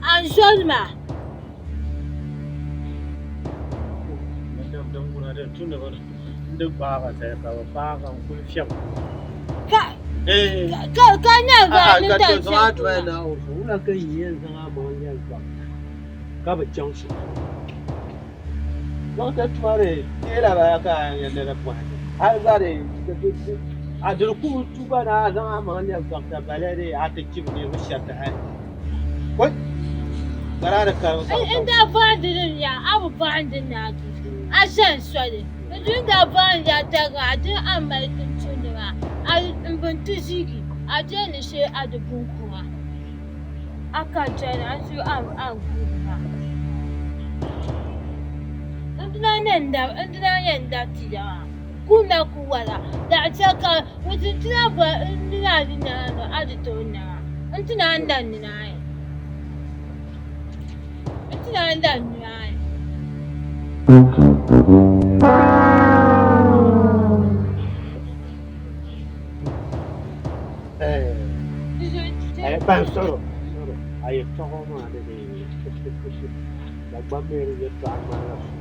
Q: a ni zɔri maa. Ka nyɛ ba ni da
C: Ka bi chaŋ shikuru dɔkta tuma di teela bala ka a yɛn ni di bɔhi hali gba di a diri ku bi tu gba ni a zaŋ a maŋ lɛbi dɔkta bala di a ti chibi niriba shɛriti hali kɔi ka daa di karim ka
Q: N daa bɔhindi li nya a bi bɔhindi naagi a ʒe n soli n di daa bɔhindi a tariga a dini a mali tumtumdi maa a n bin ti ʒiigi a deeni shee a di bunkuma a ka jɛli a zuɣu a ni guuri maa. N dina n-yɛn dabi ti ya maa. Kum na ku wara. Daɣu chɛ ka ŋun ti ti na boli n ni a di nɛma ŋɔ a di tooi nɛma. N ti naan da nina ayi. N ti naan da nina ayi.
C: Ban sɔrɔ a yɛtɔɣa maa ni Dagbaŋ mi di yɛtɔɣa ŋmanila sua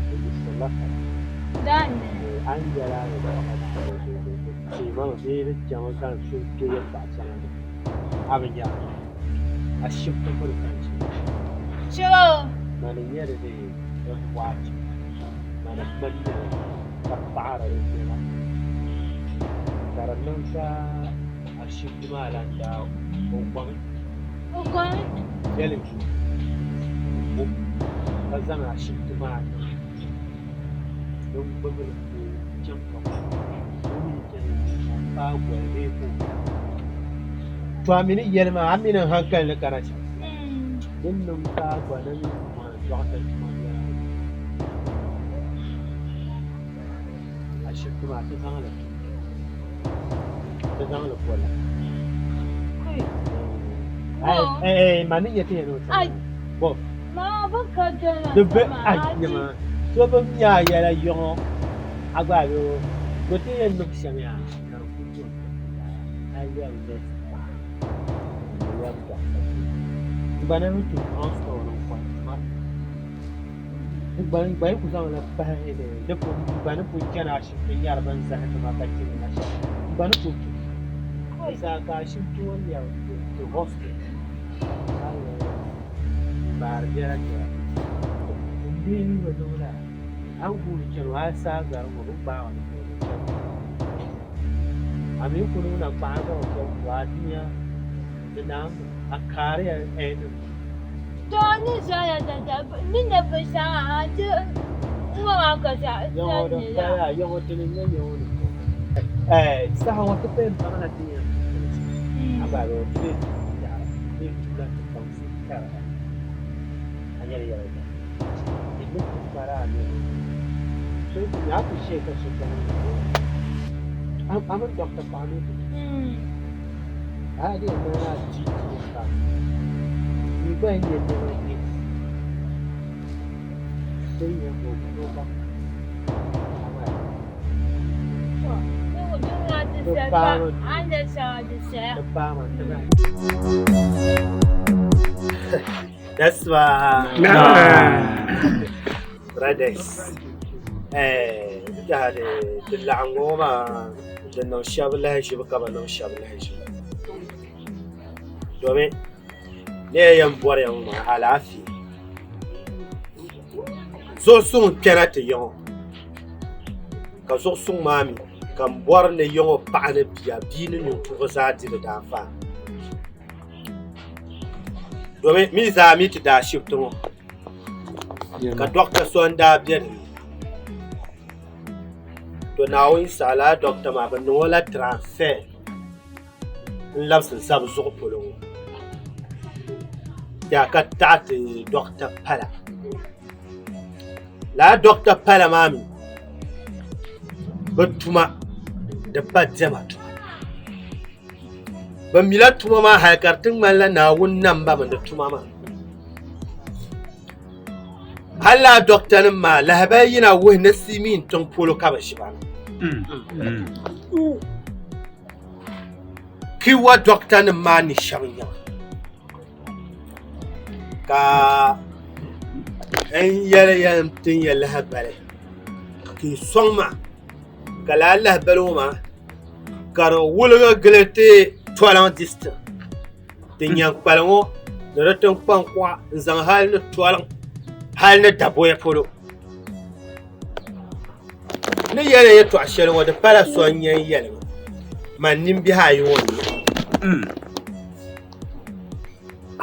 C: di yiɣisirila taba. A ni yɛli a yɛtɔɣa maa di teema mi bee di chami ka n suhu kpe yɛtɔɣa shɛŋa ni a bi nya ashibiti gbuni ka n ʒiya. Mani n-nyɛ di waachi mani m-mini nɛma ka paɣiri di nɛma ka di niŋ ka ashibiti maa lan daa o gɔmi. Yɛli o ka zaŋ ashibiti maa niŋ din gbubi li ka o chaŋ ka o mi chani ka o paai goli bee ka o kana. To a mi ni yɛli maa a mi ni n hankali ni kana shɛm din niŋ ka a gba na mi mɔri dɔɣita tuma biɛla ashibiti maa ti zaŋ li ti zaŋ li bɔla. Eh, ma ni nyɛ ti yɛn niŋ bɔ. Di bi a nyɛma so bi mi a yɛla yiŋɔ a gba bi o ti yɛn niŋ shɛm yaa ka di ku to a lɛbi nɛsi paɣa n lɛbi dɔɣita n gba na mi tum hospital ni n kɔhi tuma n gba yi ku zaŋli pahi di pun n gba ni pun chani ashibiti nyari bin zahindi ma ka chɛ ma shɛm n gba ni pun tum di saha ka ashibiti ŋɔ lɛbi ti hospital ka n baari biɛla biɛla n dii bi niŋ lala a ni guuri chani o hali saa gari ŋɔ bɛ ni gbaai o ni ka o chani a mi ku niŋ na kpaɣa zaŋ chaŋ to a dunia di naami a kaariya nim.
Q: To ni zɔya dada ni nyɛ binshɛŋa a ti ŋɔ maa ka
C: Yaŋɔ din paya yaŋɔ tini n-nyɛ yaŋɔ ni ko. Eh, saha ŋɔ ti pun baŋla ti yɛn tum shɛm. Amaa bɛ ti bee tum yaɣiri bee tumla ti baŋsim tariga. A nyɛli yɛla zaa. Di ni ku kpari a noli so yi ku nya a ku ʒiya ka so gba niŋdi a a mini dɔkta paɣa mi ku a di yɛn ŋmanila a di ti ka mi gba yɛn nyɛ nɛma ye din nyɛ ka o ku baŋ That's why. Brothers. Eh, di laɣingu ŋɔ maa di niŋ shɛba lahiʒibu ka bi niŋ shɛba lahiʒibu domi ni ya yɛn bɔri ya ŋɔ maa alaafee zuɣu suŋ kpɛna ti ya ŋɔ ka zuɣu suŋ maa mi ka n bɔri ni ya ŋɔ paɣa ni bia bia ni ninkurigu zaa di di daanfaani domi mi zaa mi ti daa shibiti ŋɔ ka dɔkta so n-daa be di ni to Naawuni saha lala dɔkta maa bɛ niŋ o la transfer n-labisi zabi zuɣu polo ŋɔ yaa ka taɣi ti dɔkta pala lala dɔkta pala maa mi bɛ tuma di pa diɛma tuma bɛ mila tuma maa hali ka di ti ŋmanila Naawuni nam ba mi ni tuma maa hali lala dɔkta nim maa lahabali yina wuhi ni silimiin tiŋ polo ka bɛ ʒiba na kiwa dɔkta nim maa ni shɛba n-nyɛ ba ka n yɛli ya tin ya lahabali ka yi sɔŋ ma ka lala lahabali ŋɔ maa ka di wuligi gili ti Toliŋ district Ti nyaŋkpali ŋɔ ni di tiŋkpaŋ kuɣa n-zaŋ hali ni Toliŋ hali ni Daboya polo. N ni yɛli ya yɛtɔɣ shɛli ŋɔ di pala so n-nyɛ n yɛli ma, man nimbihi ayi ŋɔ n-nyɛ.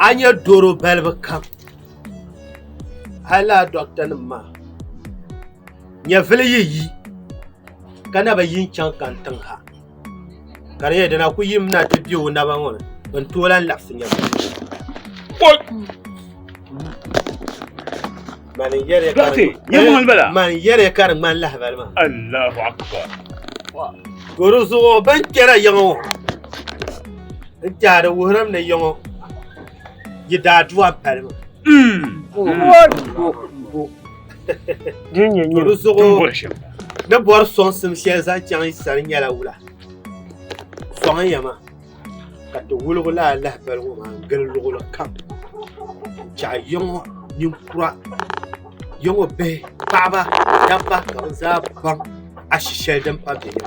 C: A nya dɔro balibu kam hali lala dɔɣitanim maa nyɛvili yi yi ka na bi yi n-chaŋ kantiŋ ha. Ka di nyɛla di na ku yimina ti be o naba ŋɔ ni bɛ ni tooi lan labisi nyɛvili.
N: Mani yɛri ka
D: Dɔɣite, yɛlimaŋli bala.
N: Mani yɛri ka di ŋmani lahibali maa.
D: Allahu akbar.
N: To di zuɣu bɛn kpɛra yiŋa ŋɔ n tiɛha di wuhirimi ni yiŋɔ yi daadua m-pali maa. To di zuɣu ni bɔri sɔŋsim shɛli zaŋ chaŋ yi sani nyɛla wula? Sɔŋ ya maa ka ti wuligi lala lahibali ŋɔ maa n-gili luɣili kam n-chaɣi yiŋɔ ninkura yiŋɔ bihi paɣaba dabba ka bɛ zaa baŋ ashi shɛli din pa be ni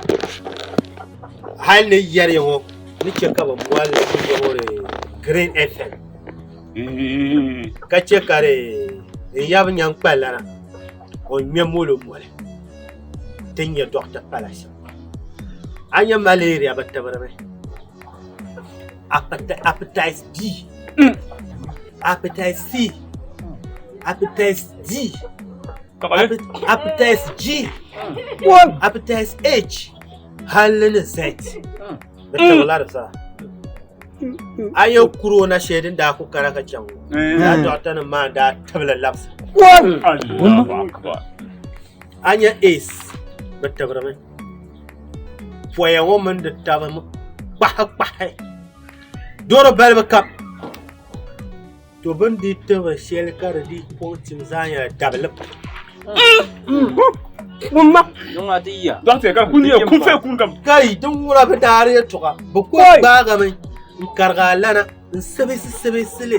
N: hali ni yɛri ŋɔ ni che ka bɛ moli yiŋɔ di Green FM ka che ka di n yab nyaŋkpalilana o ŋme molo moli ti nya dɔɣita pala shɛm. A nya malaria bi tibirimi hepatitis B hepatitis C hepatitis D hepatitis G hepatitis H hali ni Z bi tibirila di zaa. A nya korona shɛli din daa ku kana ka chaŋ ŋɔ lala dɔɣita nim maa n daa tibili labisi. A nya AIDS bi tibirimi poya ŋɔ mini di taba kpahi kpahi doro balibu kam to bini dii tibiri shɛli ka di dii kɔŋ tim zaa nyɛla dabilim kai din ŋuna bi daari yɛltɔɣa bi ku gbaagami n karigi a lana n sibisi sibisi li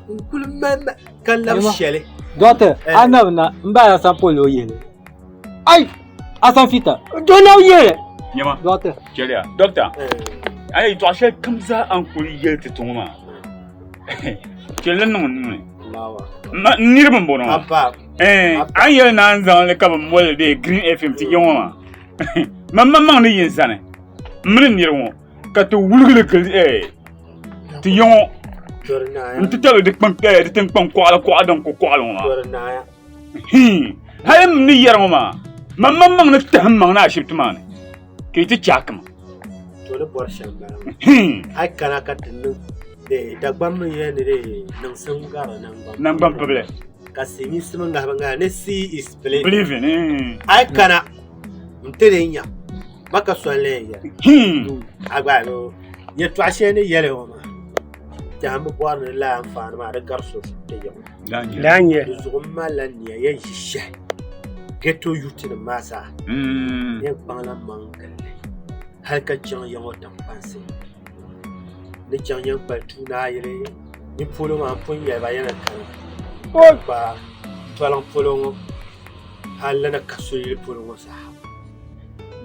N: n kuli mali ka labi shɛli
R: Doctor, a nabi na n ba Asan polo o yɛli. Ai, Asan fita.
S: Do na yɛli.
T: Nyama.
R: Doctor.
T: Chɛliya. Doctor. A yi tɔɣa shɛli kam zaa a ni kuli yɛli ti ti ŋɔ maa. Chɛli li niŋ n nuu ni. N niriba n bɔŋɔ. A ni yɛli ni a ni zaŋ li ka bi moli li Green FM ti ya ŋɔ maa. Man maŋmaŋ ni yi n sani. M mini n niriba ŋɔ ka ti wuligi li gili ti ya ŋɔ n ti tabili di tiŋkpaŋ kɔɣili kɔɣa din ku kɔɣili ŋɔ maa. Hali m ni yɛri ŋɔ maa man maŋmaŋ ni tahi m maŋ ni ashibiti maa ni ka yi ti chaaki ma.
N: To ni bɔri shɛm bala a yi kana ka ti niŋ Dagbaŋ mi yɛli ni di niŋsim gari
T: naŋgban pibili
N: ka silimiinsi mi ŋahi bi ŋahi ni see is
T: believing.
N: A yi kana n ti di nya ma ka soli lee yɛli a gba yɛltɔɣa shɛli ni yɛli ŋɔ maa tɛha bi bɔri ni lala anfaani maa di gari so ti yiŋa di zuɣu m malila nia yɛn ʒi shɛhi ghetto youth nim maa zaa yɛn kpaŋla maŋ gilli hali ka chaŋ ya ŋɔ tiŋkpansi ni chaŋ yɛn kpali tuuni ayili ni polo maa n pun yɛli ba yɛn kana kpa toliŋ polo ŋɔ hali ni kasuli polo ŋɔ zaa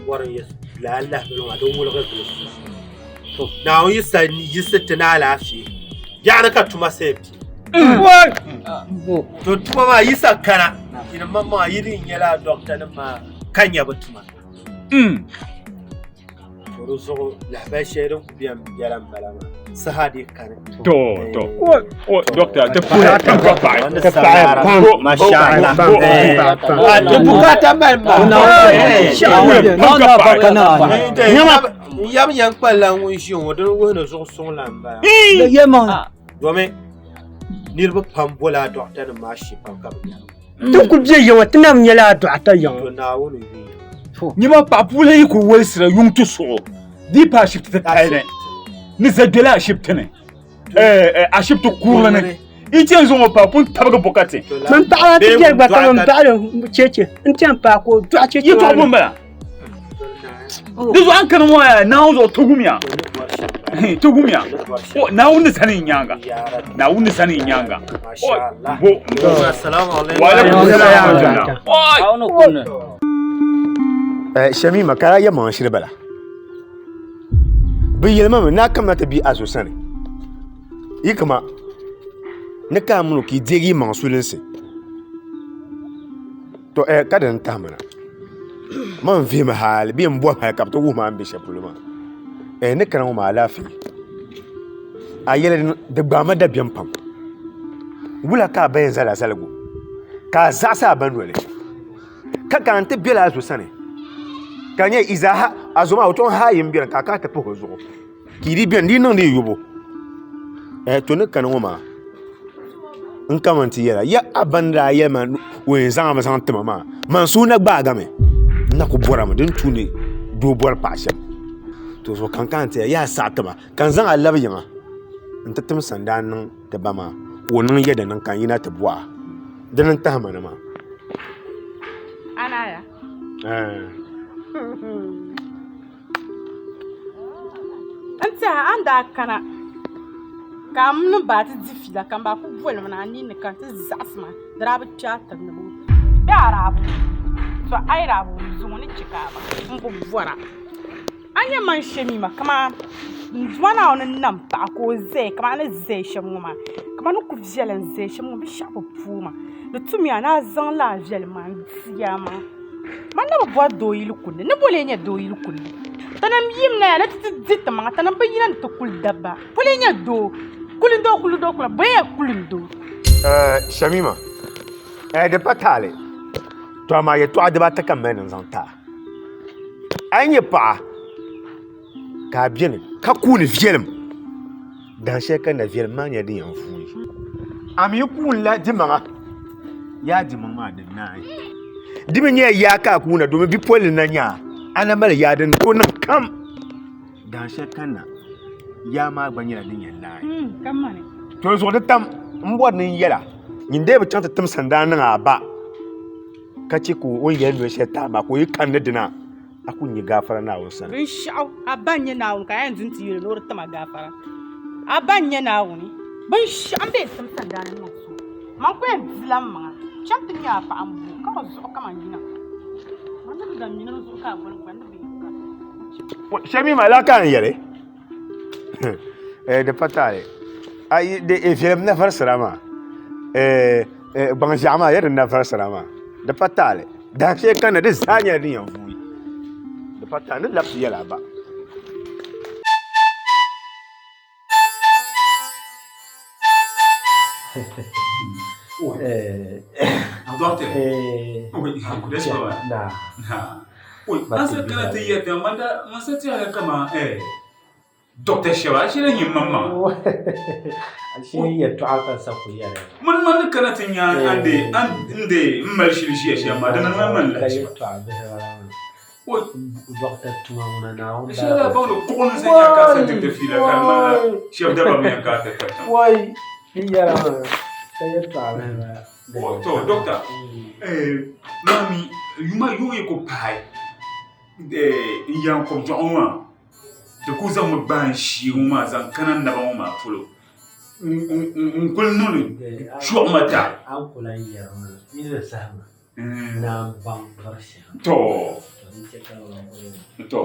N: bɔri n lala lahibali maa di wuligi gili Naawuni yi sa yiɣisi ti ni alaafee biɛɣuni ka tuma see pi to tuma maa yi sa kana yini maŋmaŋa yi di nyɛla dɔkta nim maa ka nya bi tuma to di zuɣu lahabali shɛli din ku bɛni biɛla n bala maa saha dii kani
T: to to o doctor ti puhi pam ka paɣi
N: ti paɣi pam masha Allah ti bukata mali ma
T: pam ka paɣi
N: n yab yɛn kpalila ŋun ʒi ŋɔ dini wuhi ni zuɣu suŋ lan bala domi niriba pam bola dɔɣita nim maa shee pam ka bi nyɛri
S: Ti ku bɛ yiŋa ti na bi nyɛla a dɔɣita yiŋa.
N: To Naawuni yuya.
T: Nyima paɣa puuni yi ku wolisira yuŋ ti suɣu di pa ashibiti ti tali ni ni zagbela ashibiti ni ashibiti kurili ni yi chɛn zuŋɔ pa pun tabigi bɔkati.
S: Min paɣaba ti biɛri gba ka min baɣali cheche n tiɛm paai ka o dɔɣi cheche
T: Yi tɔɣi bɔ m-bala. Di zuɣu a ni kani ŋɔ yaa Naawuni zuɣu ti wumya ti wumya Naawuni ni zani n nyaaŋa Naawuni ni zani n nyaaŋa bo wa alaikum salam.
A: Shamima ka a yɛlimaŋli shiri bala bi yɛlima mi ni a kamina ti be a zo sani yi kama ni ka a mini o ka yi deegi yi maŋ sulinsi To eh ka din tahi ma na man vihimi hali bee n bɔhimi hali ka bi ti wuhi ma a ni bɛ shɛli polo maa eh ni kana ŋɔ maa alaafee a yɛli di gbaai ma dabiɛm pam wula ka a ba yɛn zali a zaligu ka a zaɣisi a ba noli ka kana ti bela a zo sani ka di nyɛ yi zaaha a zo maa o tom haayi n beni ka a kana ti pahi o zuɣu ka yi di beni di yi niŋdi yi yubu eh to ni kana ŋɔ maa. N kama n ti yɛla, ya a ba ni daa yɛli ma o yɛn zaŋ a mi zaŋ ti ma maa, man suhu na gbaagami. N na ku bɔrimi din tu ni doo bɔri paɣa shɛm. To zuɣu ka n kana ti yɛli, yaa saɣi ti ma ka n zaŋ a labi yiŋa nti tim sandaa niŋ ti ba maa ka o niŋ yɛda niŋ ka n yina ti bɔh a. Dini n-tahi ma na maa.
K: Anaya. N tɛha a ni daa kana ka a mini ba ti di fiila ka m ba kuli boli mi na a ninni ka n ti zaɣisi ma di daa bi kpe a tibili bee a daa bi to a yi daa bi wum zuŋɔ ni che ka a ba m bi bɔra a nya man she mi ma kaman n Duuma Naawuni ni nam paɣa ka o zaya kaman a ni zaya shɛm ŋɔ maa kaman ni kuli viɛli n zaya shɛm ŋɔ binshɛɣu bi pooi ma di tumya ni a zaŋ lala viɛlim maa n-ti a maŋa. Man na bi bɔri doo yili kundi, ni bɔ lee nyɛ doo yili kundi? Tinim yim na ya ni ti ti di ti maŋa, tinim bi yina ni ti kuli dabba. Bɔ lee nyɛ doo? Kulindoo, kulindoo, kulindoo, bɔ lee nyɛ kulindoo?
A: Shamima, Di pa taali, to amaa yɛtɔɣa dibaata ka m mali ni n zaŋ ti a. A yi nyɛ paɣa ka a beni ka kuuni viɛlim, dahin shɛli kanna viɛlim maa nyɛla din yɛn vuui. A mi kuunila dimaŋa, yaa dimaŋ maa di naai. Di mi nyɛla yaa ka a kuuna domi bipolli na nya a, a na mali yaa din tooi niŋ kam. Dahin shɛli kanna yaa maa gba nyɛla din yɛn naai. To zuɣu di tam m bɔri ni n yɛla, nyin dee bi chaŋ ti tim sandaa niŋ a ba ka chɛ ka o ni yɛli noli shɛli ti a maa ka o yi kani ni dina. A ku nya gaafara Naawuni sani.
K: Binshɛɣu, a ba n-nyɛ Naawuni ka a yɛn du nti yɛl o ni o di ti ma gaafara. A ba n-nyɛ Naawuni. Binshɛɣu m-be n tim sandaani niŋ so, man ku yɛn dila m maŋa chaŋ ti nya a paɣa m-bo ka di zuɣu kaman yina. Man ni bi zaŋ mi ni di zuɣu ka a boli gba, n ni bi yɛn ka.
A: Shɛmima, lala ka a ni yɛli? Di pa taali. Ayi, di viɛlim na varisira maa. Gbaŋ ʒiɛɣu maa ya di na varisira maa. Di pa taali. Dahinshɛli kanna di zaa nyɛla din yɛn vuui. Di pa taali. N ni labisi yɛli a ba.
T: An sa kana ti yɛri man sa tɛhila kaman Dɔkta shɛba a shɛla nyɛ maŋmaŋa.
C: Ashee yɛltɔɣa ka n sa ku yɛli.
T: Mani man ni kana ti nya a ni n mali shili ʒiya shɛm maa, di niŋla man lahiʒiba.
C: Ka yɛltɔɣa bihi bala maa. Dɔkta tuma ŋuna Naawuni
T: daa. Shɛla baŋdi kuɣu ni sa nya ka a sa diri fiila ka di ŋmanila shɛba dabam yɛn ka a ti tiri tiŋa.
C: Wai! Di yɛla maa ka yɛltɔɣa bihi bala.
T: To dɔkta, maa mi yuma yuŋ yi ku paai n yaankɔbidɔɣu ŋɔ maa. Di ku zaŋmi gbaai n shee ŋɔ maa zaŋ kana n naba ŋɔ maa polo n kuli niŋdi chuɣu ma ta.
C: A ni ku lahi yɛri maa yi ni zahima naan baŋ vari shɛŋa.
T: To. To.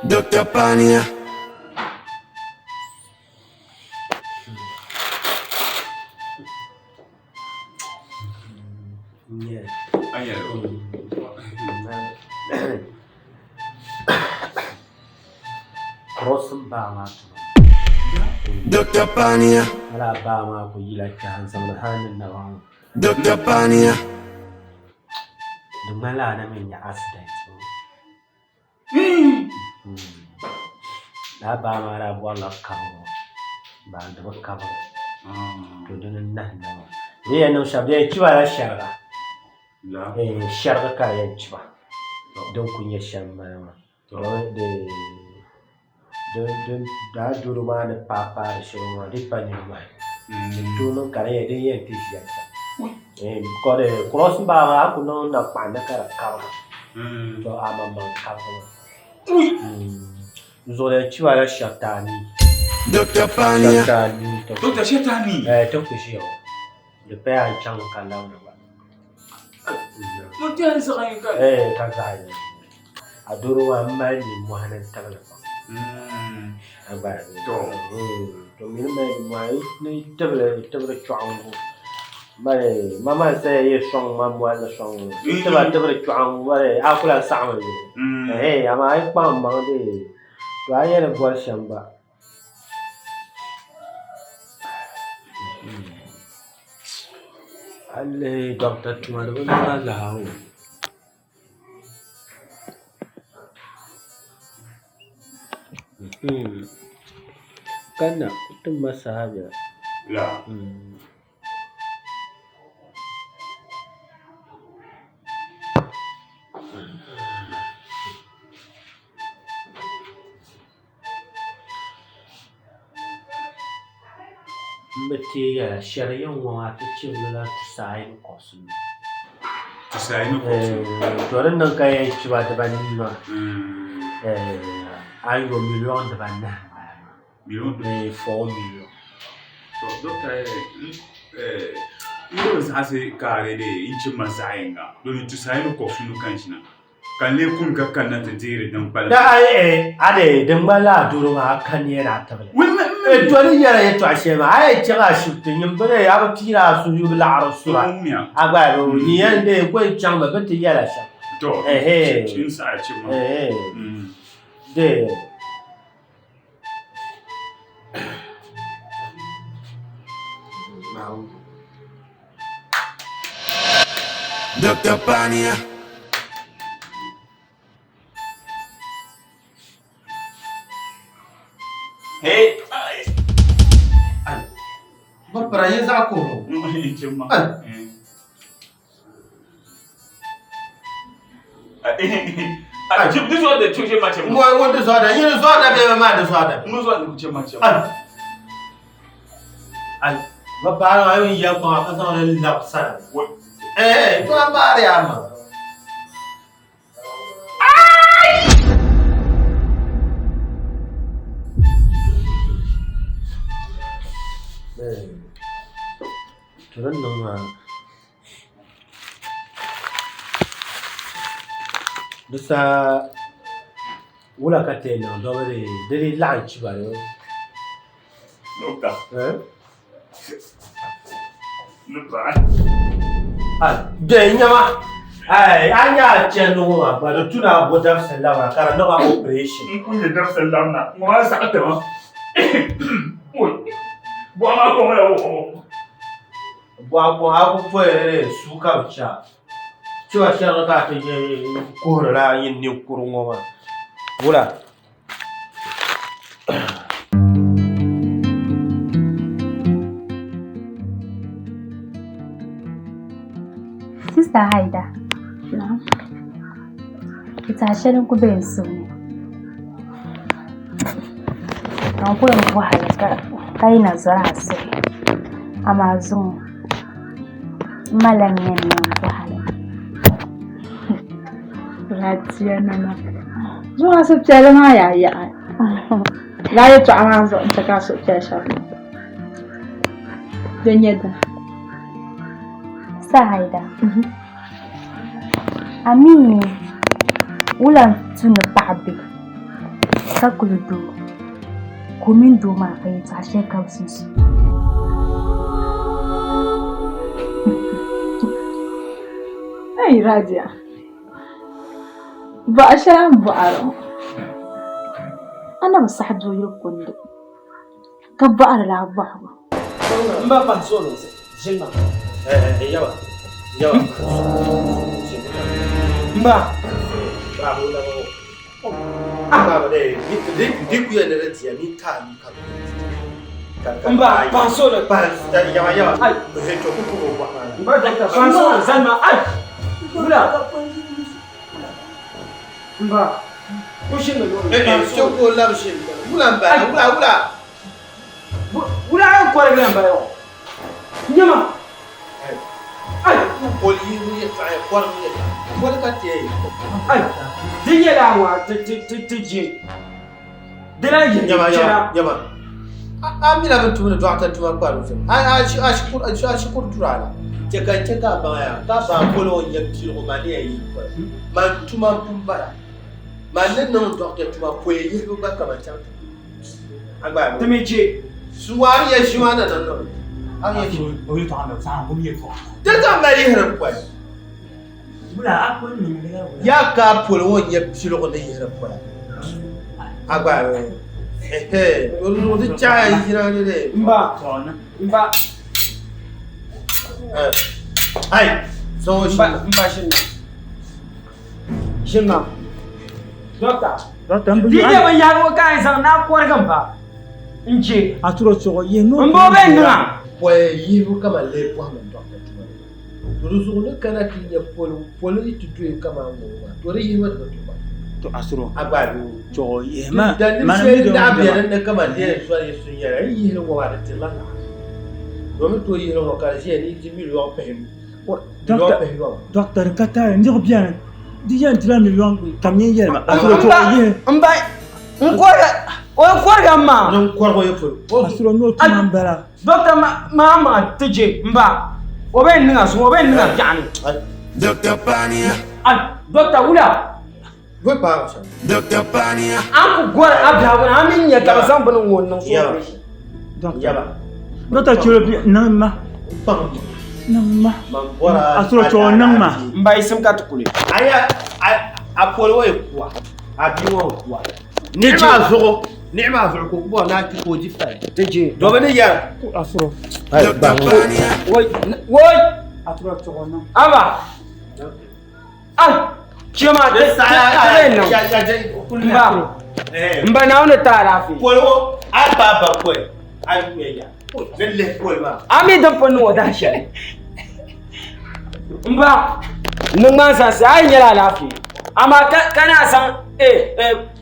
A: Dr. Pania. Dr. Pania.
C: Ala baa maa ku yila kpɛha n-zaŋdi hali ni naba ŋɔ.
A: Dr. Pania.
C: Di ŋmanila a na mi nya accident ŋɔ. Lala baa maa daa bɔrila kabigu baa di bi kabigi to dini n-nahi naba. Di yɛn niŋ shɛm di yɛn chiba la shɛriga shɛriga ka di yɛn chiba din kuli nyɛ shɛm m-bala maa daa doro maa ni paai paai di shɛli maa di pa nimmɔhi di tooi niŋ ka di yɛn ti ʒiya shɛm kurosi baa maa a ku niŋ nankpaɣu ni ka di kabigi to a maŋmaŋ kabigi maa n zuɣu chiba la shɛriti anii
A: Dr. Pania.
C: Shɛriti anii
T: Dr. Shɛriti anii
C: ti ku ʒiya ŋɔ di paya n chaŋ ka labina gba ka zaɣ yini a doro maa m mali nimmɔhi ni n tibili pam a gba to mi ni mali nimmɔhi ni tibili tibiri chɔɣingu mali mama n saya yi sɔŋ ma mɔhi ni sɔŋ tiba tibiri chɔɣingu mali a ku lahi saɣimi amaa a yi kpaŋ maŋ dee To a yɛli bɔri shɛm gba. A lihi dɔkta tuma di bi niŋ alaha o. Kanna ti ma saha bɛla. M bi teei yɛla, shɛri yɛn ŋɔ maa ti chibili la tusaayi ni kɔbisinu.
T: Tusaayi ni kɔbisinu?
C: To di niŋ ka yɛn chiba dibanii maa, a ni yo miliɔn dibanahi m-bala maa.
T: Miliɔn?
C: 4 million.
T: To doctor n yi bi zaɣisi ka a dee n chib ma zaɣ yinga domin tusaayi ni kɔbisinu ka n ʒina. Ka n lee kuni ka kanna ti deeri din kpalim.
C: Da a yi a de din ŋmanila a doro maa a ka nia ni a tibili. To ni yɛra yɛtɔɣa shɛli maa, a yɛn chaŋ ashibiti nyin bini a bi piiri a suhuyubu laɣiri sura. A gba bi nyin yɛn dee ko n chaŋmi bɛ ti yɛla shɛm.
T: To, n saɣi chɛ ma.
C: De.
A: Dr. Pania.
T: Hey!
N: Ba para yin zaɣ kuhiri
C: Ba paɣa maa yi ya kpaŋa ka zaŋ li labi sana.
N: Eh, to maari ama.
C: To din niŋ maa Di saha wula ka ti yɛn niŋ domi di di laɣim chiba ni Di nyama a nya a chandi ŋɔ maa gba di tu ni a bo dabisili labina ka di niŋ a operation.
T: N kuli nyɛ dabisili labina ŋɔ maa saɣi ti ma bɔɣu maa kɔŋla wuɣibu.
C: Bɔɣu kɔŋ a ku poya ni di suu ka bi chɛ a. Chiba shɛrigi ka a ti kuhirila nyin ninkuri ŋɔ maa. Wula?
P: Sista Haida, yɛltɔɣa shɛli n-ku be n suhu ni ka n ku yɛn bɔhi li ka yi na zɔri a suhu amaa zuŋɔ m ma lan yɛn niŋ bɔhi li.
L: Radiya nana zuŋɔ a suhupiɛlli maa yaa yaɣi lala yɛltɔɣa maa zuɣu n-chɛ ka a suhupiɛlli shɛm din nyɛ dini.
P: Sista Haida, a mi wula n-tu ni paɣa be ka kuli doo ka o mini doo maa ka yɛltɔɣa shɛli ka bɛ sunsuuni?
L: Ei Radia, bɔɣa shɛli a ni bɔhiri ŋɔ, a na bi saɣi doo yuli kundi ka bɔhiri lala bɔhigu.
C: M ba pahi so ni ʒini maa. Yawa, yawa.
S: M ba. M ba pahi so ni.
N: Yawa, yawa.
S: Ai. M ba dakta pahi so ni zani maa. Ai. Wula. M ba. O ʒini mi luɣuli. Pahi so ni.
N: Ko labi ʒini. Wula m bala, wula, wula.
S: Wula a yɛn kɔrigi la m-bala ŋɔ? Nyama! Ai!
N: Poli yi ŋun yɛltɔɣa kɔrigi yɛltɔɣa. Poli ka ti yɛn.
S: Ai! Di nyɛla a ŋɔ ti je. Di lahi yihi
N: Nyama,
S: chɛra.
N: nyama, nyama. A mi la bɛ ni tumdi dɔɣita tuma kpari zuɣu. A shikuru duri a la. Chɛ ka n chɛ ka a baŋ ya, ka baŋ poli ŋɔ n-nyɛ piligu ma ni yɛn yi poli. Man tuma m-pun bala. Man ni niŋ dɔɣita tuma pɔi yihibu gba ka man chaŋ ti
S: Ti mi je.
N: Suwari ya ʒi maa na na niŋ. Di ka mali yihiri pɔi. Ya ka poli ŋɔ nyɛ piligu ni yihiri pɔi. A gba ehe to di zuɣu ti chaɣa ʒina ni de.
S: Mba mba.
N: Ai so
S: shi. Mba shi na. Shi na. Doctor.
U: Doctor mbi.
S: Di je bin yahari ŋɔ ka n zaŋ na kɔrigi mba. N je.
U: A turo chuɣu yihi
S: no. Mba o bɛ niŋa.
N: Pɔi yihibu kaman lee pɔhima doctor tuma ni. To di zuɣu ni kana ti nya poli poli yi ti doya kaman ŋɔ maa to di yihibu di bi tuhi
U: To asuro.
N: A gba di
U: chuɣu yihi ma.
N: Dalim shɛli daa be din ni kaman di yɛn zɔri yi sunyɛla yi yihili ŋɔ maa di tirila naɣa domin tooi yihili ŋɔ ka di ʒiya ni yi di miliyɔŋ pihinu.
U: Doctor ka taali niɣi biɛni di yɛn dila miliyɔŋ kam yɛn yɛli ma asuro chuɣu yihi.
S: N ba n kɔriga o kɔriga maa.
N: N kɔriga o polo.
U: Asuro ni o tuma n bala.
S: Doctor maa maa ti je n ba o bɛ niŋa suŋ o bɛ niŋa biɛɣuni.
A: Doctor Pania.
S: Doctor wula.
A: Doctor Pania.
S: An ku gɔri a biɛhigu ni a mi nya ka bɛ zaŋ bini ŋɔ niŋ so operation.
U: Doctor chɛlo bi niŋ ma. Niŋ ma. Asuro chuɣu niŋ ma.
S: N ba yisim ka ti kuli.
N: Aya a poli o yi kuwa a bia ŋɔ kuwa. Niɣi maa zuɣu niɣi maa zuɣu ka o ku bɔri ni a ti ka o di fali.
S: Ti je.
N: Domi ni yɛra.
U: Asuro.
A: Doctor Pania.
S: Woi woi.
U: Asuro chuɣu niŋ.
S: Aba. Ah chema ti ti niŋ. Mba mba Naawuni ti alaafee.
N: Poli o a ba ba poli a yi ya ni lihi poli maa.
S: A mi din pun niŋ o dahin shɛli. Mba niŋ maa zaŋsi a yi nyɛla alaafee amaa ka ka naa zaŋ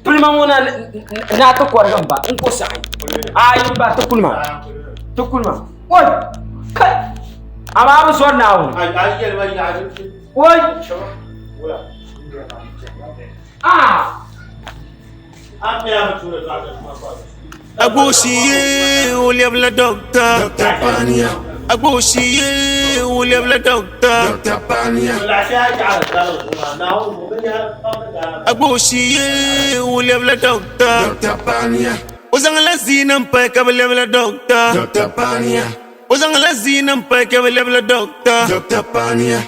S: pulima ŋɔ na ni a ti kɔrigi mba n ku saɣi ayi mba ti kulima ti kulima oi kai amaa a bi zɔri Naawuni. Oi ah.
A: Agboshiye o lɛbila doctor. Doctor Pania. Agboshiye o lɛbila doctor. Doctor Pania. Agboshiye o lɛbila doctor. Doctor Pania. O zaŋla ziina m-pahi ka bi lɛbila doctor. Doctor Pania. O zaŋla ziina m-pahi ka bi lɛbila doctor. Doctor Pania.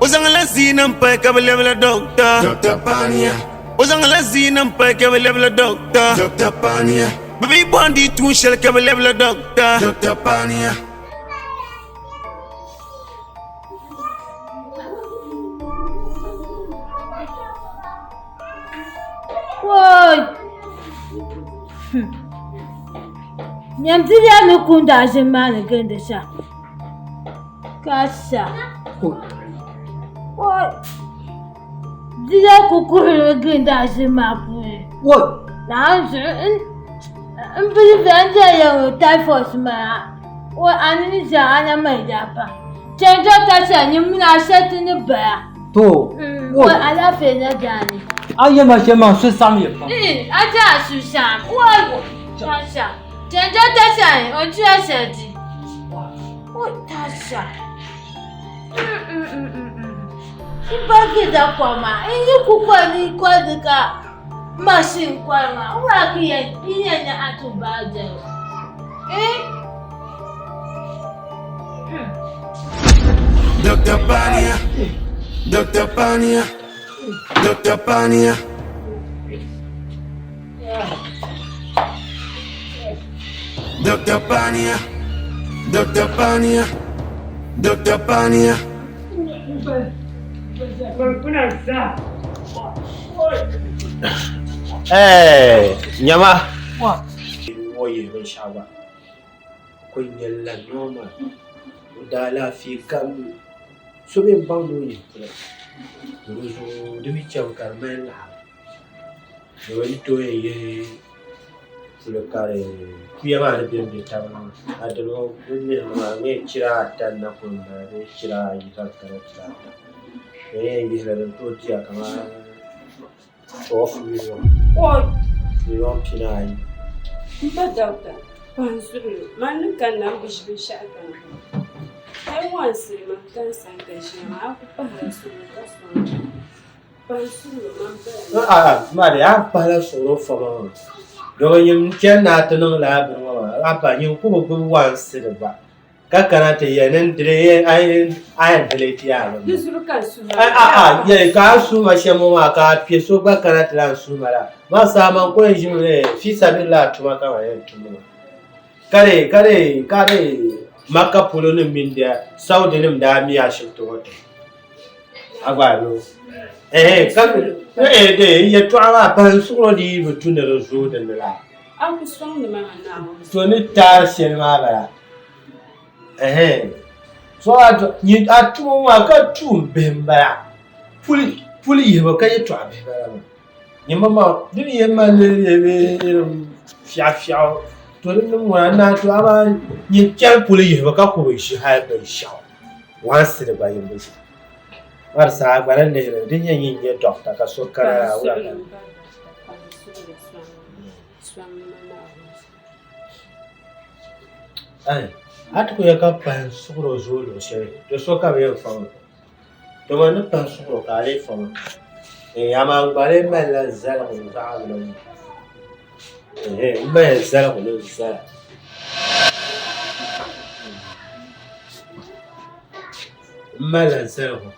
A: O zaŋla ziina m-pahi ka bi lɛbila doctor. Doctor Pania. O zaŋla ziina m-pahi ka bi lɛbila doctor. Doctor Pania. Bɛ bi bɔhindi tuun shɛli ka bi lɛbila doctor. Doctor Pania.
E: Woi!
Q: Nyam diriya ni kundi a ʒini maa ni gindi shɛm. Ka sa. Oi. Diriya ku kuhirimi gindi a ʒini maa puuni.
N: Oi.
Q: Naawuni zuɣu n n believe n diya ya ŋɔ typhoid maa. Oi a nini zaa a na mali daa pam. Chɛn dɔkta shɛli nyini mini a shɛli ti ni bala.
R: To.
Q: Oi alaafee na daani.
R: A yɛn ma shɛm maa n suhu saɣim ya pam.
Q: A je a suhu saɣim. Oi tasha. Chɛn dɔkta shɛli o diya shɛli di. Oi tasha. N barigi da kom maa n yi ku koli ni koli di ka mashin koli maa n waa ki yɛn n yɛn nya a ti baai dali. Eh?
A: Dr. Pania, Dr. Pania, Dr. Pania. Dr. Pania, Dr. Pania, Dr. Pania.
C: Eh, nyama. Ŋɔ yihi binshɛɣu gba kuli nyɛla normal o daalaafee kam so mi n-baŋ ni o yihi puli di zuɣu di mi chɛmi ka di mali laɣiri di bi ni tooi yɛn yihi puli ka di kuya maa ni bembe taba maa a dini ŋɔ din lihiri maa n yɛn chira ata n-na kuli m-bala bee chira ayi ka di kana chira ata din yɛn yihili din tooi diya kamani 12 million million 40.
J: M ba Dauda, pahi n zuɣu ni, man ni kanna m bi ʒi binshɛɣu kana. A yi wa n-sili ma ka n sani ka ʒiya maa, a ku pahila suɣulo ka sɔŋ ma. Pahi n suɣulo man bala.
C: A'a, ma di a pahila suɣulo fama maa. Domi nyin chani ni a ti niŋ lala bini ŋɔ maa, a pa nyin ku bi gbubi one cedi gba. Ka kana ti yɛli ni n a yɛn delete yaa bini.
J: Di zuɣu ka n suhi
C: a. A'a, yɛli ka a suhi ma shɛm ŋɔ maa ka a kpe so gba kana ti lahi suhi ma la. Maa saha man kuli ʒimi ni fi sabilillah tuma ka man yɛn tum maa. Ka di ka di ka di Makka polo nim mini di Saudi nim daa mi ashibiti ŋɔ tiŋ. A gba a mi o. Ka de yɛltɔɣa maa pahi n suɣuro di yi bi tu ni di zooi dinni la.
J: A ku sɔŋdi ma maa Naawuni.
C: To ni taari shɛli maa bala. Ɛhɛn. So a nyin a tuma ŋɔ maa ka tuun bihi m-bala. Puli puli yihibu ka yɛltɔɣa bihi bala maa. Nyini maa di ni yɛn mali li irin fiɛɣu fiɛɣu to di niŋ ŋuna n-naan to amaa nyin chani puli yihibu ka ku bi ʒi hali binshɛɣu one cedi gba yin bi ʒi. Maa di saha gba ni lihiri di nyɛ nyin nyɛ dɔkta ka so kana la wula ka. A ti ku ya ka pahi n suɣiri o zuɣu luɣ shɛli, do so ka bɛ yɛn fa ŋɔ. Dama n ni pahi suɣiri o ka a lee fa ma. Amaa n gba lee malila zaligu zaɣ bila ŋɔ. M mali zaligu ni n zala. M malila zaligu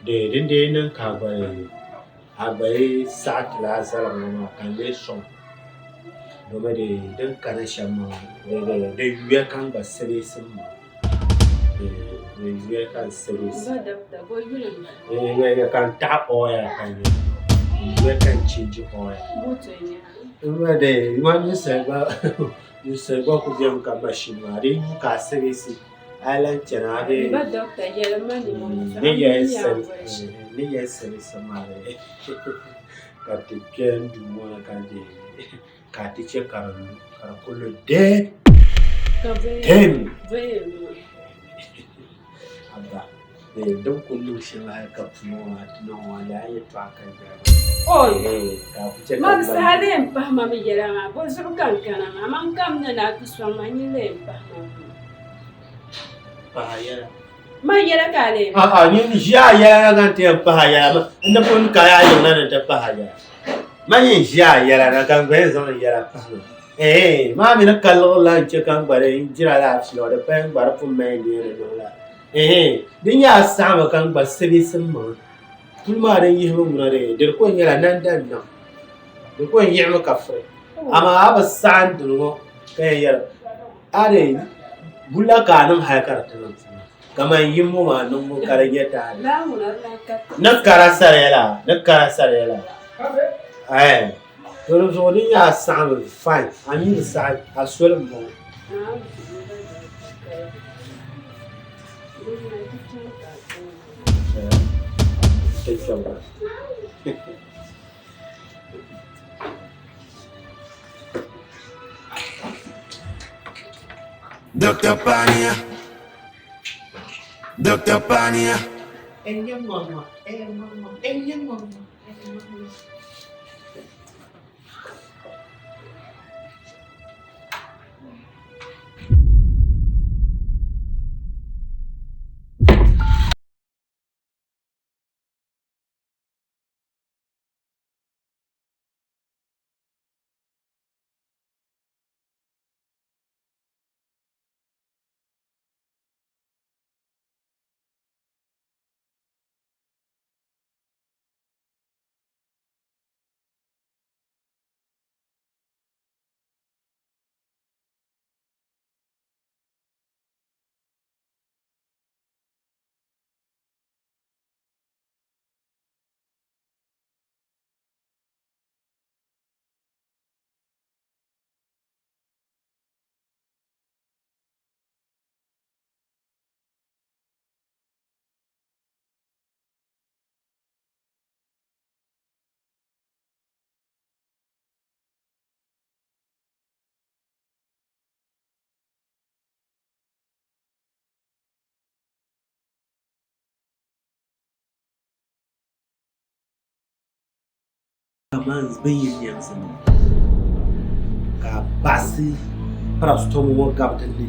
C: din dee niŋ ka a gba yi saɣi ti lala zaligu ŋɔ maa ka n lee sɔŋ domi din kana shɛm maa di yuya ka n gba silisim maa di yuya ka n silisim ka n taɣi oya ka n yuya ka n chenji oya ninsal gba ku beni ka mashin maa di yu ka a silisi a lahi chana a ni yɛli silisi maa ka ti kpe n duu ŋɔ ni ka di ka ti chɛ ka di lu ka di kuli lu deei deemi Abba din kuli niŋ shɛm hali ka puni ŋɔ maa ti niŋ ŋɔ lala yɛltɔɣa ka n daa
J: Man saha lee m-pahi ma mi yɛla maa, bɔzuɣu ka n kana maa? Man kamina ni a ti sɔŋ ma, nyin lee m-pahi ma mi.
C: Pahi a yɛla.
J: Man yɛla ka a lee
C: A'a, nyin ʒi a yɛla na ka n ti yɛn pahi a yɛla. N ni pun ka a yiŋ na ni n ti pahi a yɛla. Man yɛn ʒi a yɛla na ka n gba yɛn zaŋ n yɛla pahi ma. Ɛɛn, maa mi ni ka liɣiri la n-chɛ ka n gba di n jira alaafee ŋɔ, di paya n gba di pun mali n neeri niŋ la. Ɛɛn, di nyɛ a saɣimi ka n gba sibisim maŋa. Puli maa din yihibu ŋuna dee, di ko nyɛla nandan niŋ. Di ko yiɣimi ka furi. Amaa a bi saɣi n dini ŋɔ ka yɛn yɛli a dee bulla ka a niŋ hali ka di ti niŋ kaman yim ŋɔ maa niŋbu ka di nyɛ taali. Ni kara sariya la, ni kara sariya la. Ɛɛ, to di zuɣu di nyɛ a saɣimi fine, a mi bi saɣi a soli m-bɔŋɔ.
A: Dr. Pania. Dr. Pania.
C: Kaman bɛ yi nyaŋsi ni ka a baɣisi paracetamol ŋɔ gabi din ni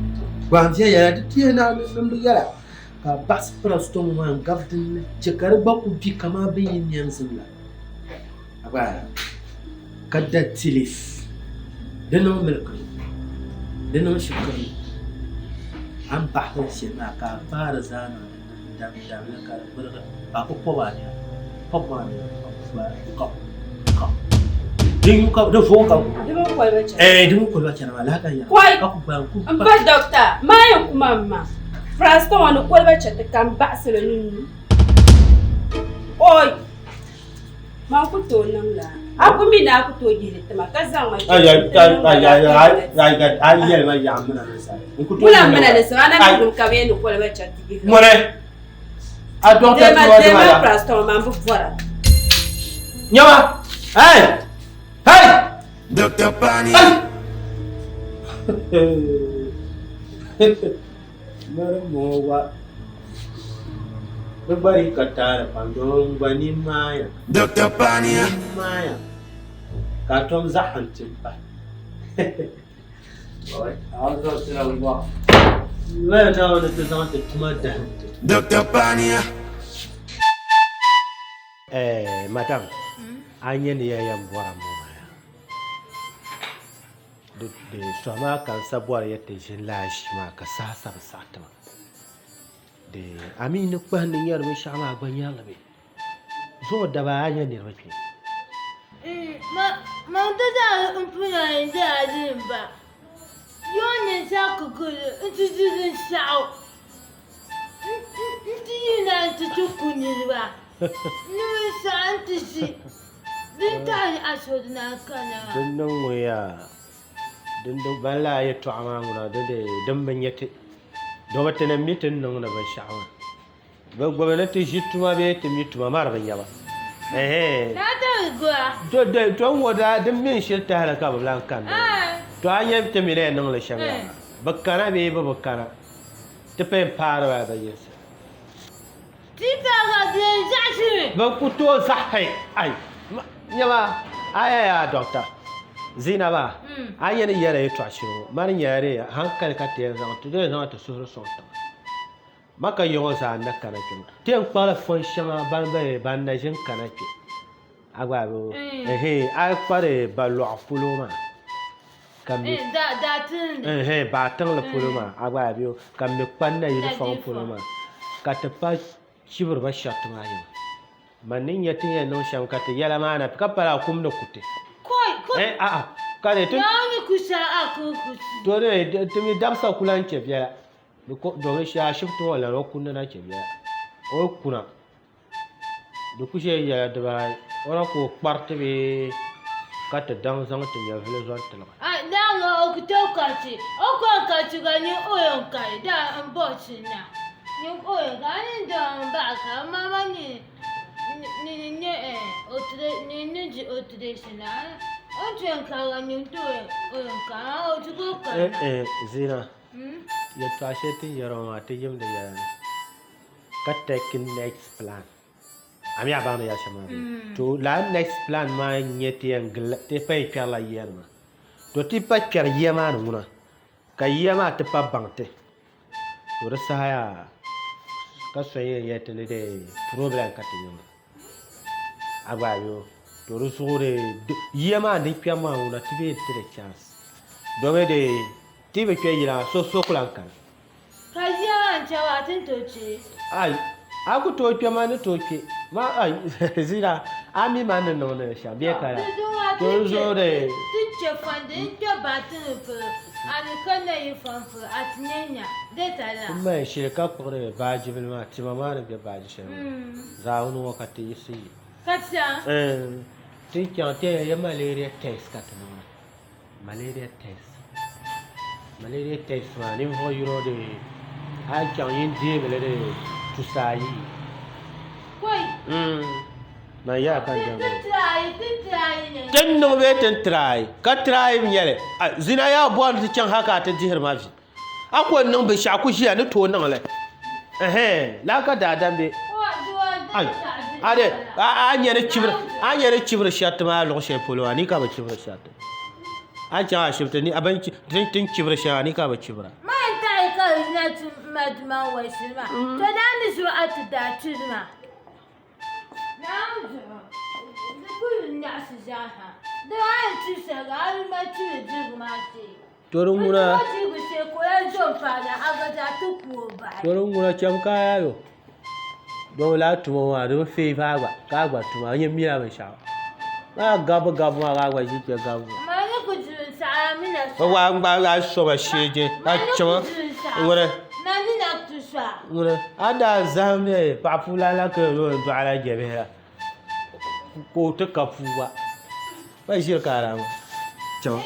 C: gbaam viɛnyɛla di ti yɛn naai ni bi yɛla ka a baɣisi paracetamol maa n-gabi din ni chɛ ka di gba ku bi kaman bɛ yi nyaŋsim la a gba ka da tea leaf di niŋ miliki di niŋ shikiri a ni baɣisi li shɛli maa ka a paai di zaa niŋ di ni n-dabidab li ka di gbirigi ka a ku pɔbi a nina pɔbi maa nina ka ka di nyu ka di vooi ka
J: Di mini koliba chana.
C: Eh, di mini koliba chana maa lahi ka yɛra
J: Koi!
C: ka ku gbaai ku
J: N ba dɔkta, maa yɛn ku ma m ma. Paracetamol ni koliba chɛ ti ka m baɣisili ni nyu. Oi! Man ku tooi niŋ laa. A ku mi ni a ku tooi yihili ti ma ka zaŋ ma
C: Ai ai ai ai ai ai ai yɛli ma yaɣa mina ni sani. N ku tooi
J: Wula mina ni sani, a na mi ŋun ka bɛ yɛn ni koliba chɛ ti yihili.
C: Mɔni! A dɔkta
J: Deema
C: tuma
J: deema
C: dima la.
J: paracetamol maa n bi bɔra.
C: Nyama! Hey! Hey!
A: Dr. Pani.
C: Mari ŋɔ wa bɛ gba yi ka taali pam domin gba nini maaya.
A: Dr. Pania.
C: Nini maaya ka a tom zaɣim ti pahi. Laya Naawuni ti zaŋ ti tuma dahim ti.
A: Dr. Pania.
C: Eh, madam, a nya ni ya yɛn bɔra ŋɔ maa yaa. Di sɔhi maa ka n sa bɔri ya ti ʒini lala ʒii maa ka saha sa bi saɣi ti ma. Di a mi ni kpahi ni nyari binshɛɣu maa a gba nyari li bee? Zuŋɔ daba a nya niriba kpe.
Q: Man ti zaŋ n pina n-daa din ba. Yoo ni sa kukuli nti di binshɛɣu nti yina nti ti ku niriba. Ni mi saɣi nti ʒi din taɣi asori na kana maa.
C: Din niŋ ŋɔ yaa, din di ban lala yɛtɔɣa maa ŋuna di di din bi nya ti, domi ti ni mi ti ni niŋdi binshɛɣu maa. Bɛ gbubi ni ti ʒi tuma bee ti mi tuma maa di bi nya ba. Ɛhɛn.
Q: Naa tabi gura.
C: To de to ŋɔ daa din mi n-shiri tahili ka bɛ lan kanna. To a nya ti mi ni yɛn niŋ li shɛm yaa. Bɛ kana bee bɛ bi kana, ti pa yɛn paari ba bɛ yinsi.
Q: Ti paagi a bɛ zaɣisi mi.
C: Bɛ ku tooi zaɣisi ai. Nyama, a ya yaa dɔkta Zinaba, a nya ni yɛla yɛtɔɣ shɛli ŋɔ, mani nyɛla di hankali ka ti yɛn zaŋ ti di zaŋ ti suhuri sɔŋ tiŋa. Ma ka ya ŋɔ zaa n-na kana kpe ŋɔ. Ti yɛn kpaɣila fɔn shɛŋa ban be ban na ʒini kana kpe. A gba bi ɛhɛn a yi kpari balɔɣu polo maa ka mi ɛhɛn baatiŋli polo maa a gba bi ka mi kpa nayili fɔŋ polo maa ka ti pa chibiri ba shɛriti maa yiŋa. Man ni nya ti ni yɛn niŋ shɛm ka ti yɛla maa na ka pala a kum ni kuti.
Q: Koi!
C: Eh, a'a, ka di ti.
Q: Naawuni ku shɛli a ku kuti.
C: To di ti mi dabisa ku lan chɛ biɛla. Domin shee ashibiti ŋɔ lana o kunni na chɛ biɛla. O yi kuna di ku ʒe yɛla dibaayi o na ku o kpariti bee ka ti daŋ zaŋ ti nyɛvili zɔri tiligi.
Q: Ai, naawuni o O ku tooi kachi o ko n-kachi ka nyin o yɛn kali daa n bɔɣisi na nyin o yɛn kali a ni daa n baɣi ka mama nyin nyin nyɛ nyin ni di o tiresi na o ni ti yɛn kali ka nyin ti o yɛn kali o ti ku kali na.
C: Eh Zina, yɛltɔɣa shɛli ti ni yɛri ŋɔ maa ti yimdi yɛla ni ka take next plan. A mi a baŋdi yɛli shɛm maa bee? To lala next plan maa n-nyɛ ti yɛn gilila ti pa yɛn kpɛrila yiya ni maa. To ti pa kpɛri yiya maa ni ŋuna ka yiya maa ti pa baŋ ti. To di saha yaa ka so yɛn yɛli ti ni di problem ka ti nya maa. A gba a yo to di zuɣu di yiya maa din kpɛri maa ŋuna ti bi yɛn ti di chance domi di ti bi kpɛ yili maa so so ku lahi kani.
Q: Ka yiya maa n-chɛ maa ti ni tooi kpe.
C: Ai, a ku tooi kpe ma ni tooi kpe ma ai zira a mi ma ni niŋdi li shɛm bee ka
Q: Di zuɣu maa
C: to
Q: ti
C: di zuɣu di
Q: ti chɛ fandi n-kpe baatini polo a ni ka na yi fam polo a ti nya nya data la.
C: M ma shili ka kpuɣiri baaji bili maa tima maa ni be baaji shɛli maa zaawuni ŋɔ ka ti yiɣisi yi.
Q: Ka chaŋ?
C: Ɛɛn ti chaŋ ti yɛn yɛ malaria test ka ti niŋda. Malaria test Malaria test maa ninvuɣ yino di a yi chaŋ yin deemi li di tusaayi. Man yaa ka n jɛm Ti ni niŋ bee ti ni try ka try n nyɛli zina yaa bɔri ni ti chaŋ hali ka a ti dihiri ma vi a ku niŋ binshɛɣu ku ʒiya ni tooi niŋ li ɛhɛn laa ka daadam be ai a de a nya ni chibiri a nya ni chibiri shɛriti maa luɣ shɛli polo maa ni ka bi chibiri shɛriti a ni chaŋ ashibiti ni a bin ti ni chibiri shɛli maa ni ka bi chibira.
Q: Man taɣi ka zina ti ma duma wɔsili maa to daa ni zuɣu a ti daa chiri maa. Naawuni zuɣu di kuli nyaɣisi zaa ha di a ni chiri shɛli a yi mali chiri dirigu maa shee.
C: To di ŋuna chɛmi ka a yaa yo doo laa tuma maa di bi feei a gba ka a gba tuma a nyɛ mila binshaɣu maa gabi gabi maa ka a gba ʒi kpɛ gabi maa a soma shee je a chɛma ŋuni ŋuni a daa zaham paɣa puu lan la ka yɛn dɔɣila jɛbihi la ka o ti ka puu gba ka ʒiri ka a daa ŋɔ chɛma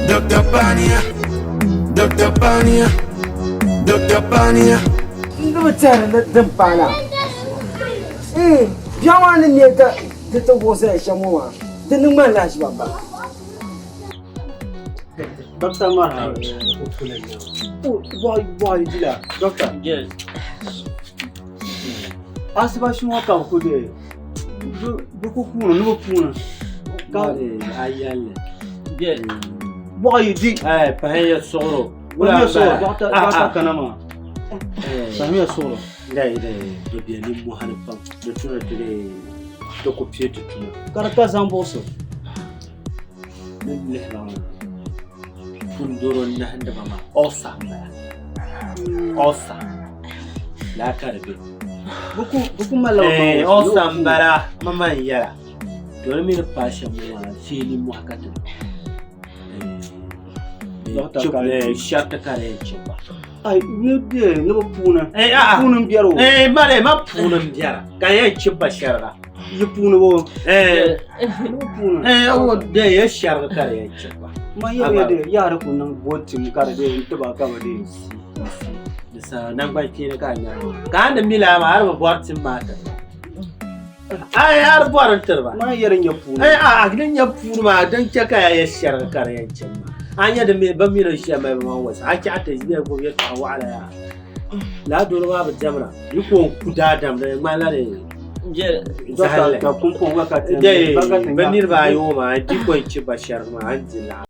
A: Dr. Pania, Dr. Pania, Dr. Pania.
S: N di bi tɛhiri ni din paai na. Ee, bia maa ni neei ka di ti wuɣisira shɛm ŋɔ maa, di ni ŋmani lahiʒiba ba.
U: Doctor Mara. Oh, boy, boy, dila. Doctor.
H: Yes.
U: Asiba shi ŋɔ ka bi ku de bi ku puuni ni bi puuni. Ka
C: ayali.
H: Yes.
U: Bɔɣa yi di.
C: Eh, pahi ya suɣuro.
U: Wula ya suɣuro, doctor, doctor kana maa. Pahi ya suɣuro.
C: Dai dai, bi bɛ ni mɔhani pam. Di tuna ti di ti ku pie ti tuma.
U: Ka di ka zaŋ buɣusi.
C: Ni lihi ba maa pun doro n-nahindi ba maa ulcer m-bala ulcer laa ka di be
U: Bɛ ku malila bɛ maŋ
C: Eh, ulcer m-bala mama n-yɛla to di mi ni paai shɛm ŋɔ maa shee nimmohi ka ti niŋ shɛriti ka di yɛn chɛ ba
U: Ai, ni bɛ ni bi puuni.
C: Eh, ah, ah.
U: Puuni m-biɛri o.
C: Eh, mali ma puuni m-biɛra ka yɛn chibi ba shɛriga.
U: Yi puuni bo.
C: Eh,
U: Ni bi puuni.
C: eh, o de ye shɛriga ka di yɛn chibi ba.
U: Ma yɛri de yaari ku niŋ bo tim ka di de n tiba ka bi de.
C: Di saha nangbani kpeeni ka a nya. Ka a ni mi laa maa a di bi bɔri tim maa tiri ba. Ai, a di bɔri n tiri ba.
U: Ma yɛri nyɛ puuni.
C: Eh, a a ni nyɛ puuni maa din chɛ ka ya yɛ shɛriga ka di yɛn chibi maa. A nya di mi bi mi ni shɛm mali bi maŋ wasa. A chaɣ ti bɛ gbubi yɛltɔɣa waɣila yaa. Lala doro maa bi diɛmda. Yi ko n-ku daadam di ŋmanila di zahinli.
U: Ka pumpɔŋ gba ka ti
C: Dee, bɛ niriba ayi ŋɔ maa di ko n-chibi ba shɛriga maa a ni di laɣim.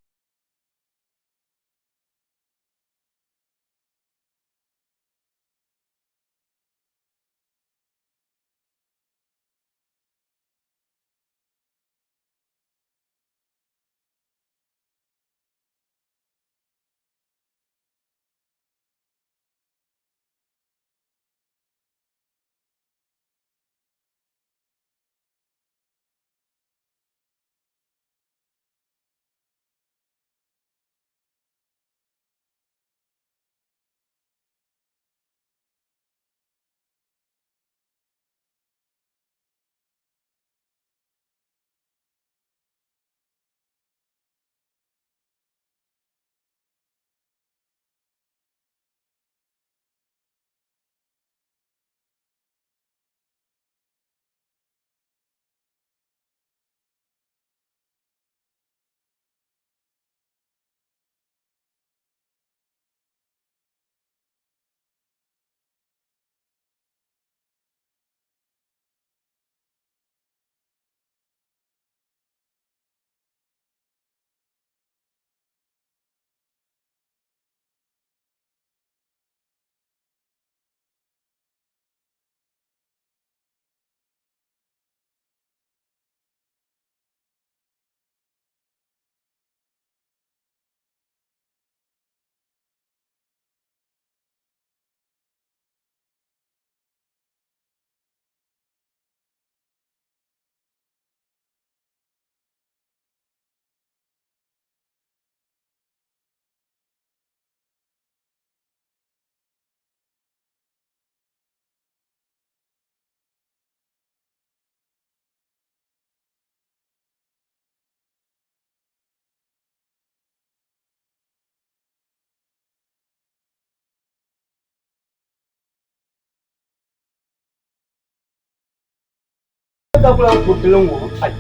R: Ka ku lahi kuriti li ŋ-ŋɔ. Ai!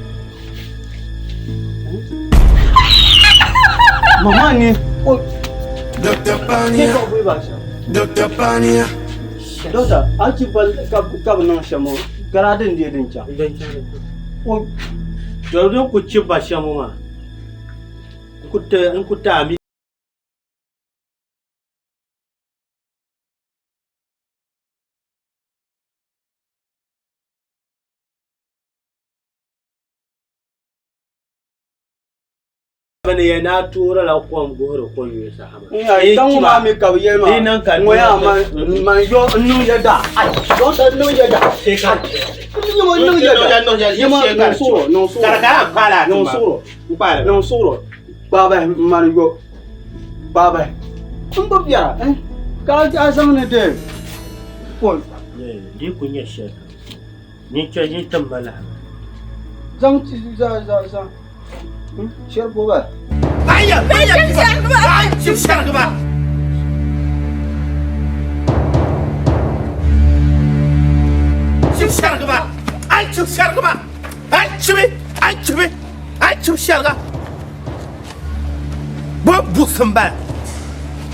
R: Mama ni o.
A: Dr. Pania. Dr. Pania.
R: Doctor, a chi pali ka ka bi niŋ shɛm ŋɔ garaadi n deei din chaŋ. O
C: To din ku chibi ba shɛm ŋɔ maa n ku ti a mi. Bɛ ni yɛn daa toorila kom guhiri ko yuli saha maa.
R: Daŋ ŋɔ maa mi ka bɛ yɛli maa,
C: Di niŋ ka
R: ŋɔ yaa man yɔ n niŋ yɛda, ai dɔɣita n niŋ yɛda, n niŋ yɛda, nyama niŋ suɣuro, niŋ suɣuro, niŋ suɣuro, niŋ suɣuro, kpaabahi m mani yɔ, kpaabahi n bi biɛra ka a zaŋ ni di pol.
C: Di ku nyɛ shɛli kam, nyin chɛ nyin tim ma lahabali.
R: Zaŋ zaŋ zaŋ. Shɛri boba.
A: Aya, aya, ay, chib shargi ba. Chib shargi ba. Ay, chib shargi ba. Ay, chibi, ay, chibi, ay, chib sharga. Bo buɣusim bala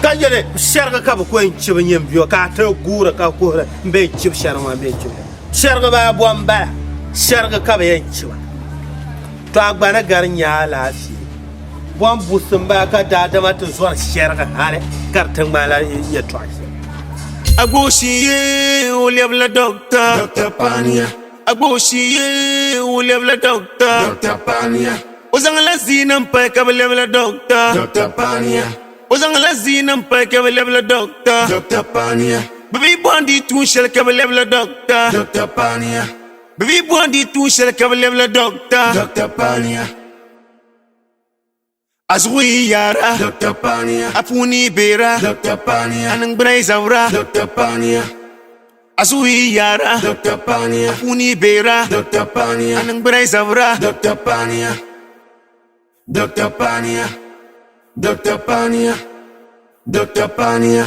A: ka yɛli shɛriga ka bi ko n chibi nyɛ biyo ka a ti guuri ka kuhiri n bɛ chibi shɛriga maa n bɛ chibi shɛriga baa bo n bala shɛriga ka bi yɛn chiba To a gba ni gari nya alaafee. Bom busi m-bala ka daadama ti zɔri shɛrigi hali ka di ti ŋmanila yɛtɔɣa shɛli. Agbooshie o lɛbila doctor. Doctor Pania. Agbooshie o lɛbila doctor. Doctor Pania. O zaŋla ziini m-pali ka bi lɛbila doctor. Doctor Pania. O zaŋla ziini m-pali ka bi lɛbila doctor. Doctor Pania. Bɛ bi bɔhindi tuun shɛli ka bi lɛbila doctor. Doctor Pania. Bɛ bi bɔhindi tuun shɛli ka bɛ lɛbila dɔkta. Dr. Pania. A zuɣu yi yaara. Dr. Pania. A puuni yi beera. Dr. Pania. A niŋgbuna yi zabira. Dr. Pania. A zuɣu yi yaara. Dr. Pania. A puuni yi beera. Dr. Pania. A niŋgbuna yi zabira. Dr. Pania. Dr. Pania. Dr. Pania. Dr. Pania.